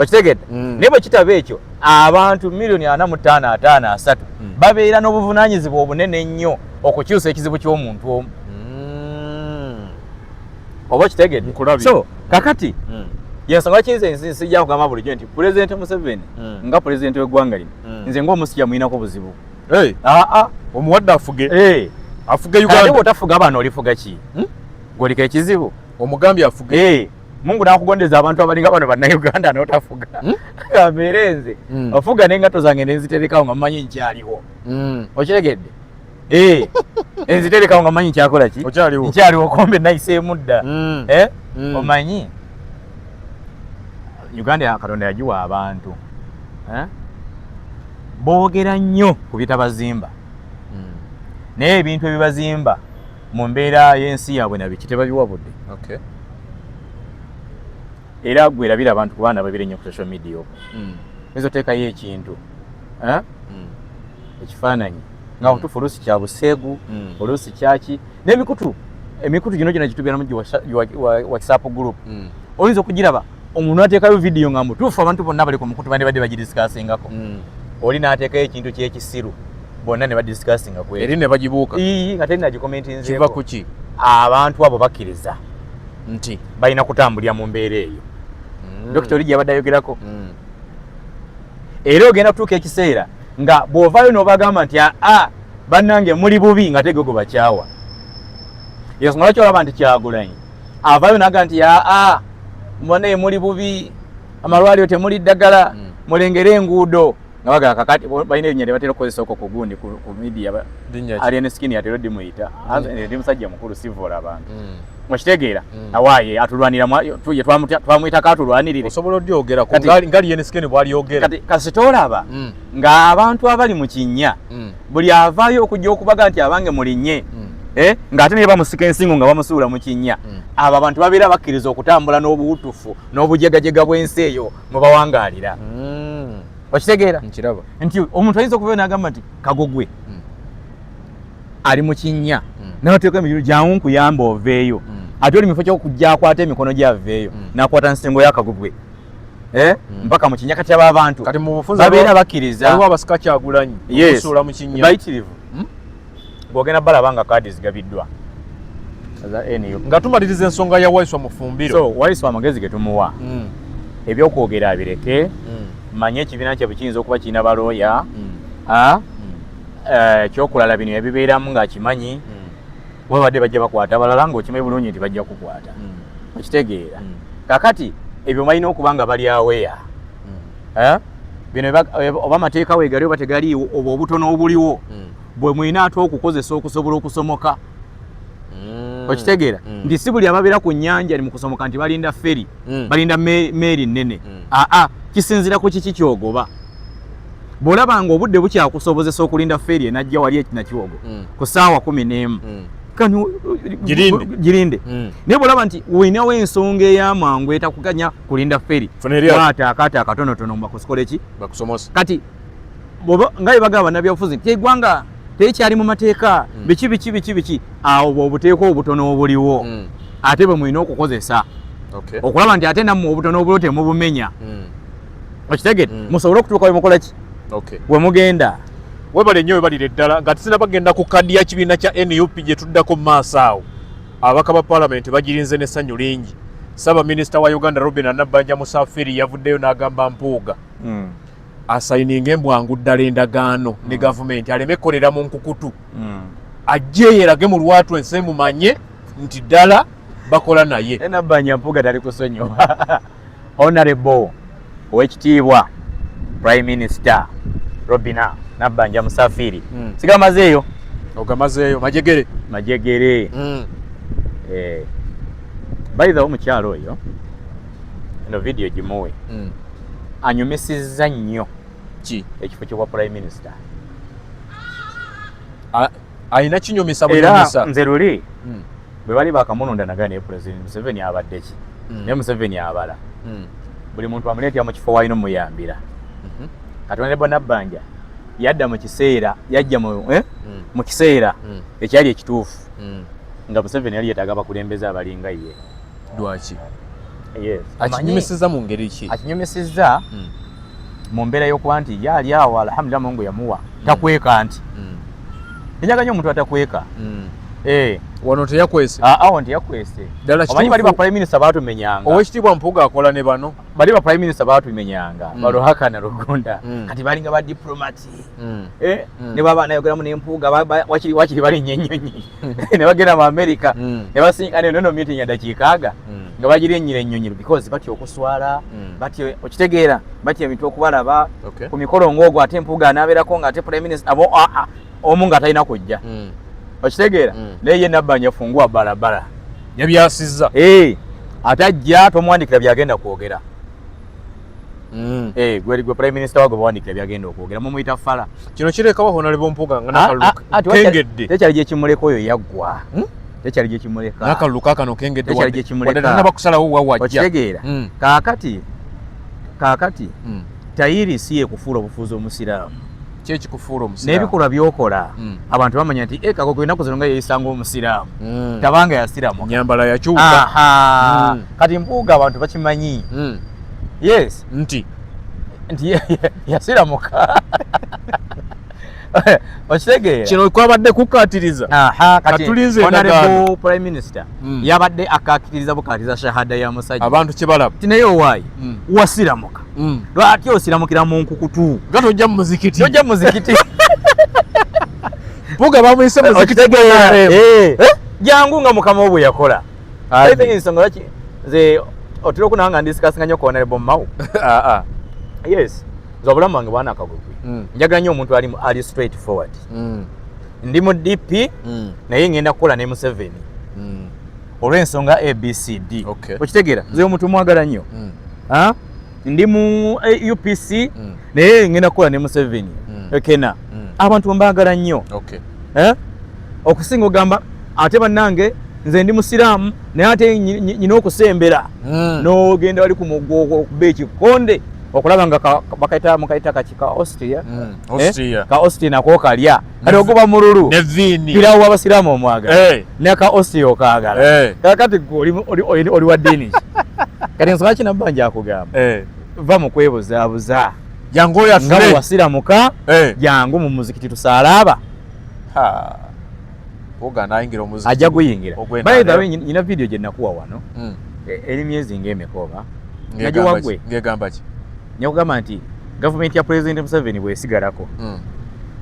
Okitegedde? Naye bwe kitaba ekyo, abantu 45,000, 50, 30 babeera n'obuvunaanyizibwa obunene ennyo okukyusa ekizibu ky'omuntu omu. Oba okitegedde? So kakati yensonga kinze nsijja kugamba bulijjo nti Pulezidenti Museveni nga pulezidenti w'eggwanga lino, nze ng'omusijja muyinako buzibu. Omuwadde afuge. Afuge Ate Uganda. bw'otafuga bano olifuga ki? Gw'oliko ekizibu. Omugambye afuge. Mungu n'akugondeza abantu abalinga bano bannayuganda n'otafuga. Gambeere nze. Ofuga n'engatto zange ne nziterekawo nga mmanyi nkyaliwo. Okitegedde? Enziterekawo nga mmanyi nkyakola ki? Okyaliwo. Nkyaliwo kombe nayiseemu dda. Omanyi Uganda Katonda yagiwa abantu. Boogera nnyo ku bitabazimba. Naye ebintu ebibazimba mu mbeera y'ensi yaabwe na biki tebabiwa budde. Era gwe erabira abantu ku baana babiri ennyo ku social media okwo. Oyinza oteekayo ekintu. Ekifaananyi. Nga otufu oluusi kya buseegu, oluusi kyaki. N'emikutu, emikutu gino gyonna gitubeeramu gi WhatsApp group. Oyinza okugiraba omuntu n'ateekayo vidiyo nga mutuufu abantu bonna bali ku mukutu bandibadde bagidiscussingako. Oli n'ateekayo ekintu ky'ekisiru bonna ne badiscussinga ku ekyo. Eri ne bagibuuka. Ii, nga teri nagikomentinzeeko. Kiva ku ki? Abantu abo bakkiriza nti balina kutambulira mu mbeera eyo. Dokita oli gy'abadde ayogerako. Era ogenda kutuuka ekiseera nga bw'ovaayo n'obagamba nti aa bannange muli bubi nga tegogo bakyawa. Yensonga lwaki olaba nti Kyagulanyi avaayo n'agamba nti aa mbona muli bubi, amalwaliro temuli ddagala, mulengere enguudo. Nga bagala kakati balina erinnya lye batera okukozesa okwo ku gundi ku media, Alien Skin atera oddimuyita. Ndi musajja mukulu sivola abantu. Okitegeera? Awaaye atulwanira ye twamuyitako atulwanirire. Osobola odyogera ku nga Alien Skin bw'alyogera. Kati kasita olaba ng'abantu abali mu kinnya buli avaayo okujja okubaga nti abange mulinnye, ng'ate naye bamusika ensingo nga bamusuula mu kinnya. Abo abantu babeera bakkiriza okutambula n'obuwutufu n'obujegajega bw'ensi eyo mwe bawangaalira. Okitegeera? Nkiraba. Nti omuntu ayinza okuvayo n'agamba nti Kagogwe ali mu kinnya, n'ateeka emirimu jangu nkuyambe oveeyo. Ate oli mu kifo ky'okujja akwata emikono gye aveeyo, n'akwata nsingo ya Kagogwe. Mpaka mu kinnya. Kati abo abantu Kati mu bufunze babeera bakkiriza. Waliwo abasika Kyagulanyi okusuula mu kinnya. Bayitirivu. Bw'ogenda balaba nga kaadi zigabiddwa za NUP. Nga tumaliriza ensonga ya Waiswa Mufumbiro. So Waiswa amagezi ge tumuwa. Ebyokwogera abireke. Manye ekibiina kyabwe kiyinza okuba kirina balooya. Ekyokulala bino yabibeeramu ng'akimanyi. Babadde bajja bakwata abalala ng'okimanyi bulungi nti bajja kukwata. Okitegeera. Kakati ebyo balina okuba nga bali aweya. Bino oba amateeka weegali oba tegaliiwo, obwo obutono obuliwo bwe mulina ate okukozesa okusobola okusomoka. Okitegeera? Nti si buli ababeera ku nnyanja ni mu kusomoka nti balinda ferry, balinda meeri nnene. Aa, kisinziira ku kiki ky'ogoba. Bw'olaba ng'obudde bukyakusobozesa okulinda ferry enajja wali ekinakiwogo ku ssaawa 11, Girinde. Girinde. Naye bw'olaba nti olinawo ensonga ey'amangu etakuganya kulinda ferry, Funa eryato. kwata akaato akatonotono bakusikole ki? Bakusomose. Kati bw'oba nga bwe bagamba bannabyabufuzi nti eggwanga terikyali mu mateeka, biki biki biki biki, awo bw'obuteeka obutono obuliwo ate bwe mulina okukozesa okulaba nti ate nammwe obutono obuliwo temubumenya. Okitegedde? Musobole okutuuka we mukola ki? We mugenda. Webale nnyo, webalire ddala. Nga tusinaba ku kadi ya kibiina kya NUP gye tuddako mu maaso awo, ababaka ba paalamenti bagirinze n'essanyu lingi. Ssaabaminisita wa Uganda Robin Nabbanja Musafiri yavuddeyo n'agamba Mpuuga asayininga embwangu ddala endagaano ne gavumenti, aleme ekkolera mu nkukutu, ajje yerage mu lwatu ensi emumanye nti ddala bakola naye. Nabbanja Mpuuga tali kusonyiwa Honorable Owekitiibwa Prime Minister Robina Nabbanja Musafiri. Sigamazeeyo. Ogamazeeyo majegere. Majegere. By the way, omukyalo oyo, eno video gimuwe, anyumisizza nnyo ki ekifo ky'obwa Prime Minister. Alina kinyumisa Era bunyumisa. nze luli bwe bali bakamulonda nagaa, naye President Museveni abadde ki? Naye Museveni abala buli muntu amuleetera mu kifo walina omuyambira. Kati Honorable Nabbanja yadda mu kiseera, yajja mu, eh? Mu kiseera ekyali ekituufu nga Museveni yali yeetaaga abakulembeze abalinga ye. Lwaki? Yes. Akinyumisiza mu ngeri ki? Akinyumisizza mu mbeera y'okuba nti ye ali awo, alhamdulillah, Mungu yamuwa, takweka nti enjaga nnyo omuntu atakweka. Eh, Wano teyakwese. Awo nti yakwese. Ddala Omanyi bali ba kituufu. Prime Minister baatumenyanga. Owekitiibwa Mpuuga akola ne bano. Bali ba Prime Minister baatumenyanga, baluhaka na Rugunda. Kati balinga ba diplomat. Eh, ne baba nayogeramu n'Empuuga, wakiri balinnya ennyonyi ne bagenda mu America ne basinkana eno meeting ya dakiika aga nga bagirinnyira ennyonyi because batya okuswala, batya, okitegeera, batya ebintu okubalaba ku mikolo ng'ogwo, ate Empuuga anaabeerako nga ate Prime Minister abo omu nga talina kujja. Okitegeera? Naye ye Nabbanja fungua barabara. Yabyasizza. Eh, ate ajja tomuwandikira byagenda kwogera. Eh, gwe Prime Minister wago bawandikira byagenda okwogera, mumuyita fala. Kino kirekawo Honorable Mpuuga nga nakalulu kengedde. Tekyali gyekimuleka, oyo yaggwa. Tekyali gyekimuleka. Nakalulu kaakano kengedde. Tekyali gyekimuleka. Wadde tanaba kusalawo wa wajja. Okitegeera? Kaakati tayiri si yekufuula obufuuzi omusiraamu. Kyekikufuula omusiraamu. N'ebikolwa by'okola, abantu bamanya nti e Kagogo ennaku zino nga yeeyisanga omusiraamu, tabanga yasiramuka. Nyambala yakyuka. Aha. Kati Mpuuga abantu bakimanyi. Yes. Nti nti yasiramuka, okitegeera? Kino kwabadde kukkaatiriza. Aha, kati Katulinze Honorable endagaano. Prime Minister yabadde akakiriza bukatiriza shahada ya musajja. Abantu kyebalaba. Ti naye owaayi, wasiramuka, lwaki osiramukira mu nkukutu? Nga tojja mu muzikiti. Tojja mu muzikiti. Mpuuga bamuyise muzikiti. Okitegeera? NRM. Eh. Jangu nga mukama wo bwe yakola. I think ensonga lwaki nze otera okunaba nga ndisikasinga nnyo ku Honorable Mao. Yes, nze obulamu bwange bwana Kagogwe, njagala nnyo omuntu ali straight forward. Ndi mu DP, naye ngenda kukola ne Museveni olw'ensonga ABCD. Okitegeera? Nze omuntu mwagala nnyo. Ah? Ndi mu UPC, naye ngenda kukola ne Museveni. Ekena abantu mbaagala nnyo. Eh? Okusinga ogamba ate bannange nze ndi musiraamu, naye ate nyina okusembera n'ogenda wali ku muggo okuba ekikonde okulaba nga bakaita mukaita kaki ka Austria. Austria. Eh? Ka Austria nako kalya, kati oguba mululu. Ne viini. Pirawo w'abasiraamu omwagala, ne ka Austria okaagala. Kakati gwe oli wa ddiini ki? Kati ensonga ki Nabbanja akugamba, va mu kwebuzaabuza. Jangu oyo Nga atule. bwe wasiramuka, jangu mu muzikiti tusaalaaba. Ha. Mpuuga anayingira omuzikiti Ajja guyingira. ogw'NRM. By the way, nyina video gye nakuwa wano. Eri myezi ng'emeka oba? Ng'egamba Nagiwa ki? gwe. Ng'egamba ki? Nyakugamba nti gavumenti ya President Museveni bwesigalako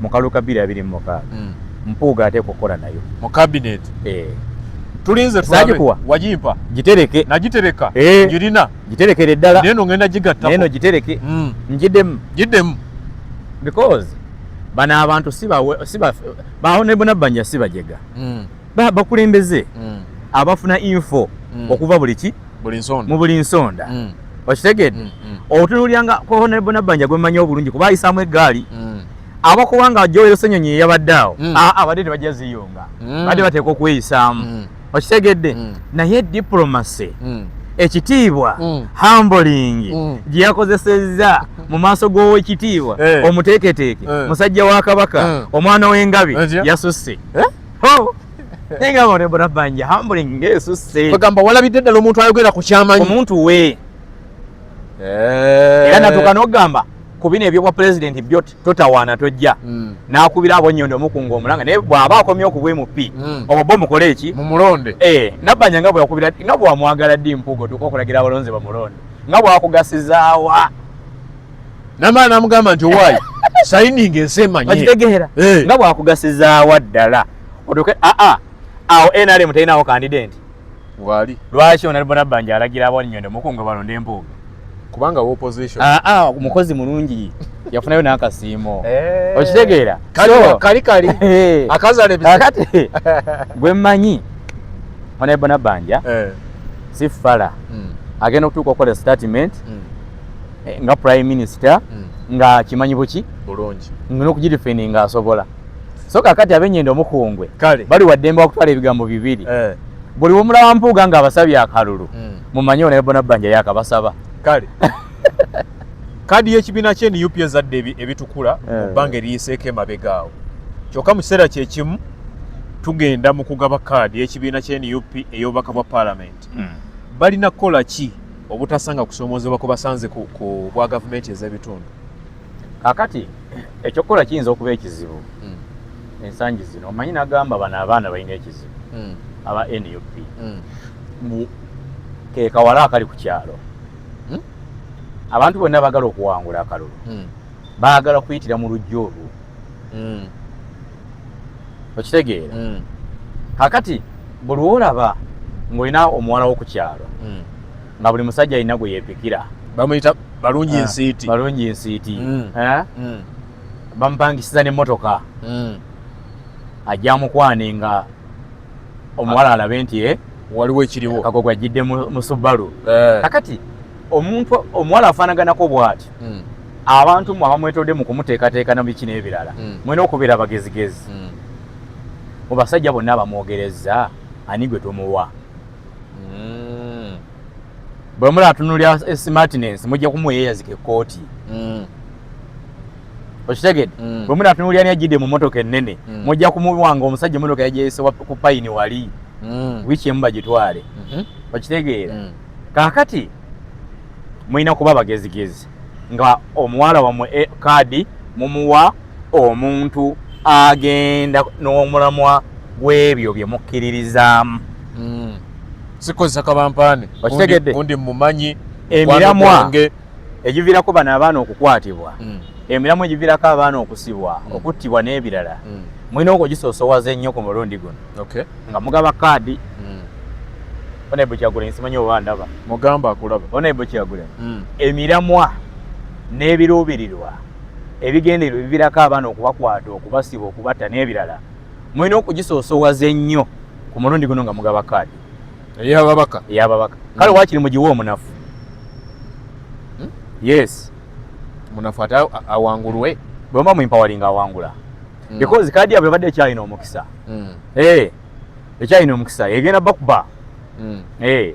mu kalulu ka 2026, Mpuuga ateekwa okukola nayo. Mu cabinet. Eh. Tulinze tulabe. Saagikuwa? Wagimpa. Gitereke. Nagitereka. Eh. Ngirina. Giterekere ddala. Naye no ngenda gigattako. Naye no gitereke. Ngiddemu. Giddemu. Because bano abantu si ba ba Honorable Nabbanja si bajega. Bakulembeze abafuna info okuva buli ki Buli nsonda. Mu buli nsonda. Okitegedde? Otunuulira ko Honorable Nabbanja gwe mmanyi obulungi kuba ayisaamu eggaali. Abakuba nga Joel Ssenyonyi yabadde awo, abadde tebajja ziyunga. Badde bateekwa okweyisaamu. Okitegedde? Naye diplomacy, ekitiibwa, humbling gye yakozesezza mu maaso g'owekitiibwa omuteeketeeke, musajja wa Kabaka, omwana w'engabi, Etya? yasusse. Eh? Oh! Naye nga Honorable Nabbanja humbling ng'esusse. Bagamba walabidde ddala omuntu ayogera ku kyamanyi. Omuntu we. Era natuuka n'okugamba Ku bino ebyobwa pulezidenti byo totawaana tojja. N'akubira abonnyondo omukunga omulanga, naye bw'aba akomye okubwa MP, obwo bo mukole eki? Mumulonde. Eh, Nabbanja nga bweyakubira, nga bwamwagala ddi Mpuuga otuuka okulagira abalonzi bamulonde, nga bwakugasizaawa. Namala namugamba nti owaayi sayininga ensi emanye. Okitegeera? Eh. Nga bwakugasizaawa ddala otuuke aa awo NRM terinawo candidate. Waali. Lwaki Honorable Nabbanja alagira abonnyondo mukunga balonde Mpuuga? Kubanga wa opposition. Aa, mukozi mulungi, yafunayo n'akasiimo. Eh. Okitegeera? Kali kali kali. Eh. Akazala ebizibu. Kakati gwe mmanyi Honorable Nabbanja si fala, agenda okutuuka okukola statement nga prime minister, nga kimanyi buki bulungi nga n'okugidefendinga asobola. So kakati abenyenda omukungwe Kale. bali waddembe wakutwala ebigambo bibiri. Buli womulaba Mpuuga nga abasabye akalulu, mumanye Honorable Nabbanja yakabasaba. Kale, kaadi y'ekibiina kye NUP ezadde ebitukula mu bbanga eriyiseeko emabega awo. Kyokka mu kiseera kye kimu tugenda mu kugaba kaadi y'ekibiina kye NUP ey'obubaka bwa paalamenti. Balina kukola ki obutasanga kusoomoozebwa kwe basanze ku bwa gavumenti ez'ebitundu? Kakati ekyokukola kiyinza okuba ekizibu ensangi zino. Omanyi nagamba bano abaana balina ekizibu aba NUP, mu ke kawala akali ku kyalo. Abantu bonna bagala okuwangula akalulu, baagala kuyitira mu lujja olwo. Okitegeera? Kakati buli lwolaba ng'olina omuwala wo ku kyalo, nga buli musajja alina gwe yeepikira, bamuyita balungi Ah, nsiiti. Balungi nsiiti. Eh? Bamupangisiza n'emmotoka, ajja amukwane nga omuwala alabe nti waliwo ekiriwo, kagogo ajjidde mu Subaru. Kakati omuntu omuwala afaanaganako bw'ati, abantu mwe abamwetodde mu kumuteekateeka na biki n'ebirala, mulina okubeera abagezigezi. Mu basajja bonna abamwogereza, ani gwe tumuwa? Bwe mulaatunulira smartness, mujja kumuwa yeeyazika ekkooti. Okitegedde? Bwe munaatunulira ani ajjidde mu motoka ennene, mujja kumuwa nga omusajja emotoka yagyeyise ku payini wali, wiiki emu bagitwale. Okitegeera? Kaakati mulina kuba bagezigezi nga omuwala wammwe kaadi mumuwa omuntu agenda n'omulamwa gw'ebyo bye mukkiririzaamu. Sikozesa kabampaane. Okitegedde? Gundi mumanyi. Emiramwa mukwano gwange. Egiviirako bano abaana okukwatibwa, emiramwa egiviirako abaana okusibwa, okuttibwa n'ebirala, mulina okugisoosowaza ennyo ku mulundi guno nga mugaba kaadi. Honorable Kyagulanyi, simanyi oba ndaba. Mugamba akulaba. Honorable Kyagulanyi, emiramwa n'ebiruubirirwa ebigendererwa ebiviirako abaana okubakwata, okubasiba, okubatta n'ebirala, mulina okugisoosowaza ennyo ku mulundi guno nga mugaba kaadi ey'ababaka. Ey'ababaka. Kale waakiri mugiwe omunafu. Yes. Munafu ate awangulwe. Bwe muba muempoweringa awangula, because kaadi yabwe ebadde ekyalina omukisa. Eh, ekyalina omukisa, egenda bakuba. Eh,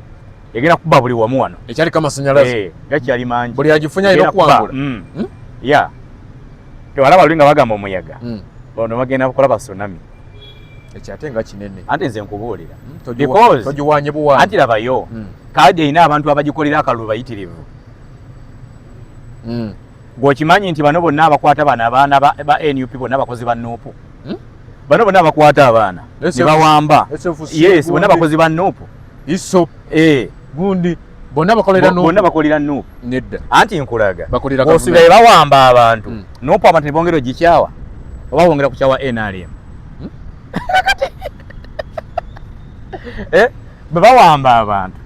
egenda kuba buli wamu wano. Ekyaliko amasanyalaze. Eh, gakyali mangi. Buli agifunye alina Egenda kuba. okuwangula. Ya, tewalaba luli nga bagamba omuyaga, bano bagenda kulaba tsunami. Ekyo ate nga kinene. Anti nze nkubuulira. Because Togiwanye buwanyi. Anti labayo, kaadi erina abantu abagikolera akalulu bayitirivu. Gweokimanyi nti bano bonna abakwata bano abaana ba NUP bonna bakozi ba NUP? Bano bonna abakwata abaana ne bawamba, SFC, yes, bonna gundi. bakozi ba NUP. ISO. Eh. Gundi bonna bakolera NUP. Bonna bakolera NUP. Nedda. Anti nkulaga. Bakolera Bw'osuubira gavumenti. bawamba abantu, NUP abantu ne bongera ogikyawa oba bongera kukyawa NRM? Eh, bwe bawamba abantu,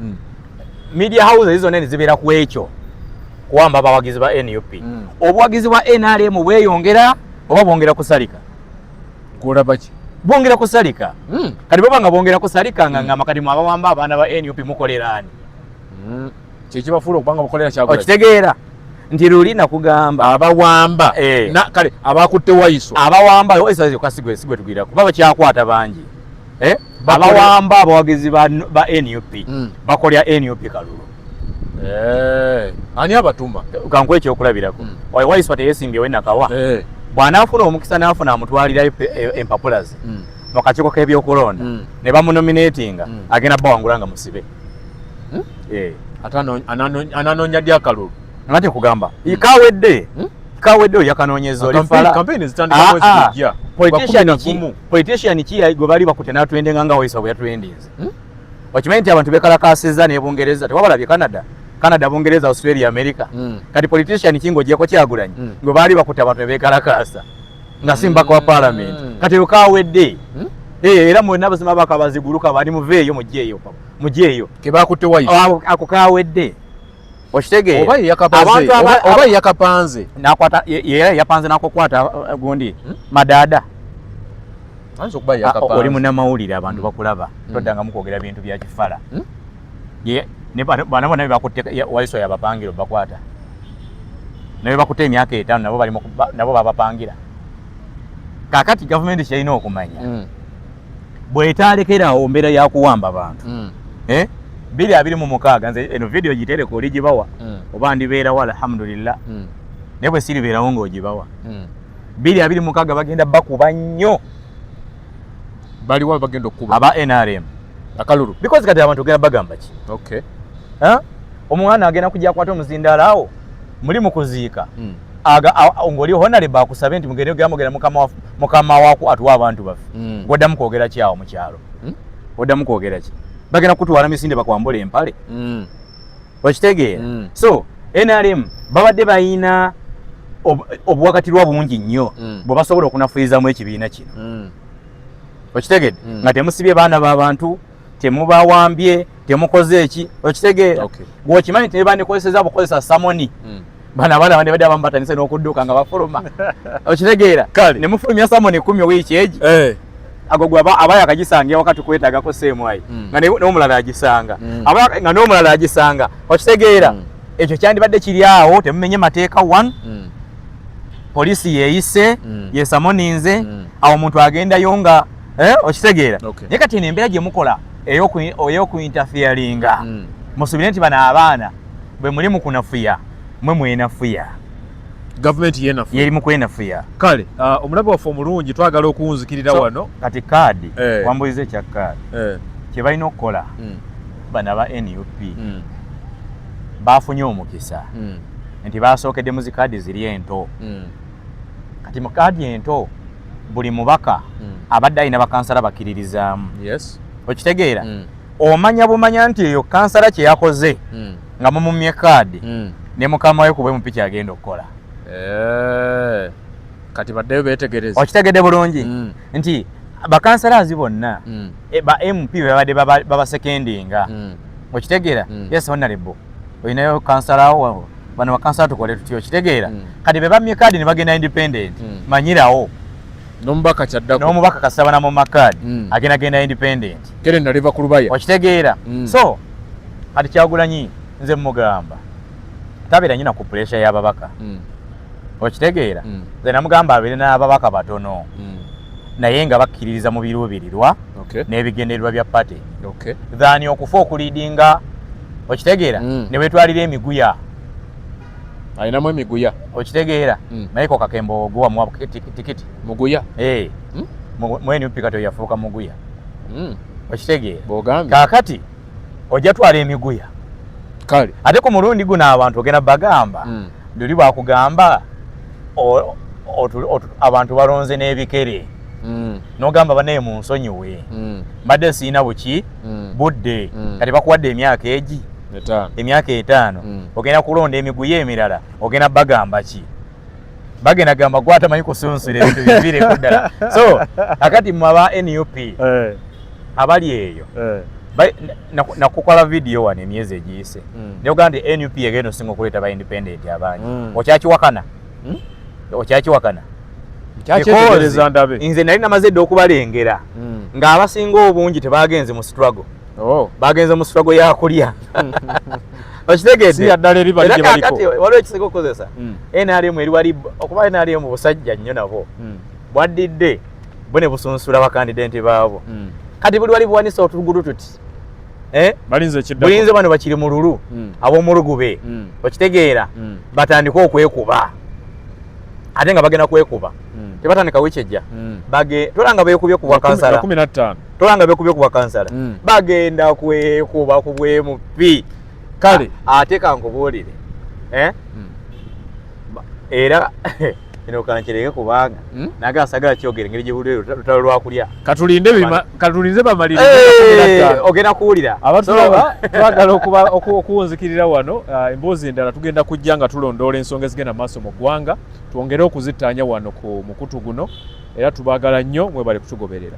media houses zonna ne zibeera ku ekyo kuwamba abawagizi ba NUP, obuwagizi bwa NRM bweyongera oba bwongera kusalika? Gwolaba ki? Bwongera kusalika. Kati baba nga bwongera kusalika, nga ngamba kati mwe abawamba abaana ba NUP mukolera ani? Kyekibafuula okubanga bakolera Kyagulanyi. Okitegeera nti luli nakugamba abawamba Eh. na kale abakutte Waiswa. Abawamba Waiswa yokka sigwe tugirako, kuba bakyakwata bangi. Eh? Abawamba abawagizi ba NUP bakolera NUP kalulu. Eh, ani abatuma? Kankuwe ekyokulabirako. Oyo Waiswa teyesimbyewo Nakawa? Eh. Bw'anaafuna omukisa n'afuna amutwalirayo empapula ze mu kakiiko k'ebyokulonda, ne bamunominatinga, agenda bawangula nga musibe. Eh. Ate ananoonya ddi akalulu? Nga tekugamba kawedde. Kawedde oyo yakanoonyeza oli fala. Campaign zitandika mwezi gujja. Politician ki gwe bali bakutte n'atwendenga nga Waiswa bwe yatwendinze? Okimanyi nti abantu bekalakaasizza ne Bungereza, tewabalabye Canada? Canada, Bungereza, Australia, America. Kati politician ki ng'ogyeko Kyagulanyi gwe baali bakutte abantu ne beekalakaasa nga si mubaka wa parliament? Kati oyo kawedde. Era mwenna abasoma bakabaziguluka bali muveeyo mugyeeyo mugyeeyo. Ke bakutte Waiswa. Ako kawedde. Okitegeera? Oba ye yakapanze, oba ye yakapanze. Nakwata ye yapanze nakukwata gundi madaada. Ayinza okuba ye yakapanze. Oli munnamawulire abantu bakulaba. Toddangamu kwogera bintu bya kifala. Ye ne bana bonna be bakutte Waiswa yabapangira obakwata. Ne be bakutte emyaka 5 nabo bali nabo babapangira. Kaakati gavumenti kyerina okumanya. Bw'etaalekerawo mbeera ya kuwamba bantu. 2026 nze eno video gitereka oligibawa oba ndibeerawo alhamdulillah. Naye bwe siribeerawo ng'ogibawa. 2026 bagenda bakuba nnyo. Baliwa bagenda okukuba? Aba NRM. Akalulu. Because kati abantu ogenda bagamba ki? Okay. Omwana agenda kujja akwata omuzindaalo awo muli mu kuziika. Ng'oli honorable akusabe nti mugende ogenda mukama waako atuwa abantu baffe. Goddamu kwogera ki awo mu kyalo? Oddamu kwogera ki? Bagenda kutwala misinde bakwambula empale. Okitegeera? So NRM babadde balina obuwakatirwa bungi nnyo bwe basobola okunafuyizamu ekibiina kino. Okitegedde? Nga temusibye baana b'abantu, temubawambye, temukoze eki, okitegeera? Bw'okimanyi nti nebandikozesezza bukozesa samoni. Bano abaana bandibadde abamu batandise n'okudduka nga bafuluma. Okitegeera? Ne mufulumya samoni 10 wiiki egi. Ago gwe abaye akagisanga ewaka tukwetaagako seemwayi. Nga n'omulala agisanga. Nga n'omulala agisanga. Okitegeera? Ekyo kyandibadde kiri awo, temumenye mateeka 1. Poliisi yeeyise, yesamoninze, awo omuntu agendayo nga okitegeera. Naye kati eno embeera gye mukola ey'okuinterferinga. Musuubire nti bano abaana bwe muli mu kunafuya, mwe mwenafuya. Gavumenti yenafuya. Yeri mu kwenafuya. Kale, omulabe waffe omulungi twagala okuwunzikirira wano. Kati kaadi, wambuliza ekya kaadi. Kye balina okukola, bano aba NUP baafunye omukisa nti baasookedde mu zikaadi ziri ento. Kati mu kaadi ento buli mubaka abadde alina bakansala bakkiririzaamu. Okitegeera? Omanya bumanya nti eyo kansala kye yakoze nga mumumye kaadi ne mukama we ku bwe MP kyagenda okukola. Kati baddeyo beetegereze. Okitegedde bulungi nti bakansalazi bonna ba MP babadde babasekendinga. Okitegeera? Yes honorable. Olinayo kansala wo bano bakansala tukole tutyo, okitegeera? Kati be bamye kaadi ne bagenda independent. Manyirawo. N'omubaka kyaddako. N'omubaka kasaba na mu makaadi agenda genda independent. Kere naliva ku lubaya. Okitegeera? So kati Kyagulanyi nze mugamba tabeera nyina ku pressure y'ababaka. Okitegeera? Nze namugamba abeere n'ababaka batono. Naye nga bakkiririza mu biruubirirwa n'ebigendererwa bya party. Than okufa okuliidinga, okitegeera? Ne weetwalira emiguya. Alinamu emiguya. Okitegeera? Michael Kakembo ogwo wamuwa tikiti. Muguya? Mu NUP kati yafuuka muguya. Okitegeera? Bw'ogambye. Kaakati ojja twala emiguya. Kale. Ate ku mulundi guno abantu ogenda bagamba, luli bwakugamba abantu balonze n'ebikere. N'ogamba bannaye munsonyiwe. Mbadde sirina buki budde. Kati bakuwadde emyaka egi? Emyaka 5. Ogenda kulonda emiguya emirala, ogenda bagamba ki? Bagenda gamba gwe atamanyi kusunsula ebintu biviireko ddala. So akati mmwe aba NUP abali eyo nakukola vidiyo wano emyezi egiyise nogamba nti NUP egenda osinga okuleeta ba independent abangi. Okyakiwakana? Okyakiwakana? Nze nali namaze dda okubalengera ng'abasinga obungi tebagenze mu struggle. Bagenze mu struggle ya kulya. Okitegedde? Era kaakati waliwo ekisinga okukozesa NRM eri wali okuba NRM busajja nnyo nabo bwaddidde bo ne busunsula bakandidenti baabo. Kati buli wali buwanisa otugulu tuti. Bulinze bano bakiri mu lulu ab'omulugube. Okitegeera? Batandike okwekuba. Ate nga bagenda kwekuba. Tebatandika wiiki ejja. Tolanga beekubye ku bwakansala. Tolanga beekubye ku bwakansala. Bagenda kwekuba ku bw'MP. Kale. Ate kankubuulire. Era eno kankireke kubanga naga sagala kyogere engeri gyebuli lutalo lwakulya. Katulinde bamalirize. Ogenda kuwulira. Abatulaba twagala okuwunzikirira wano emboozi endala tugenda kujja nga tulondoola ensonga ezigenda maaso mu ggwanga, twongere okuzittaanya wano ku mukutu guno, era tubaagala nnyo, mwebale kutugoberera.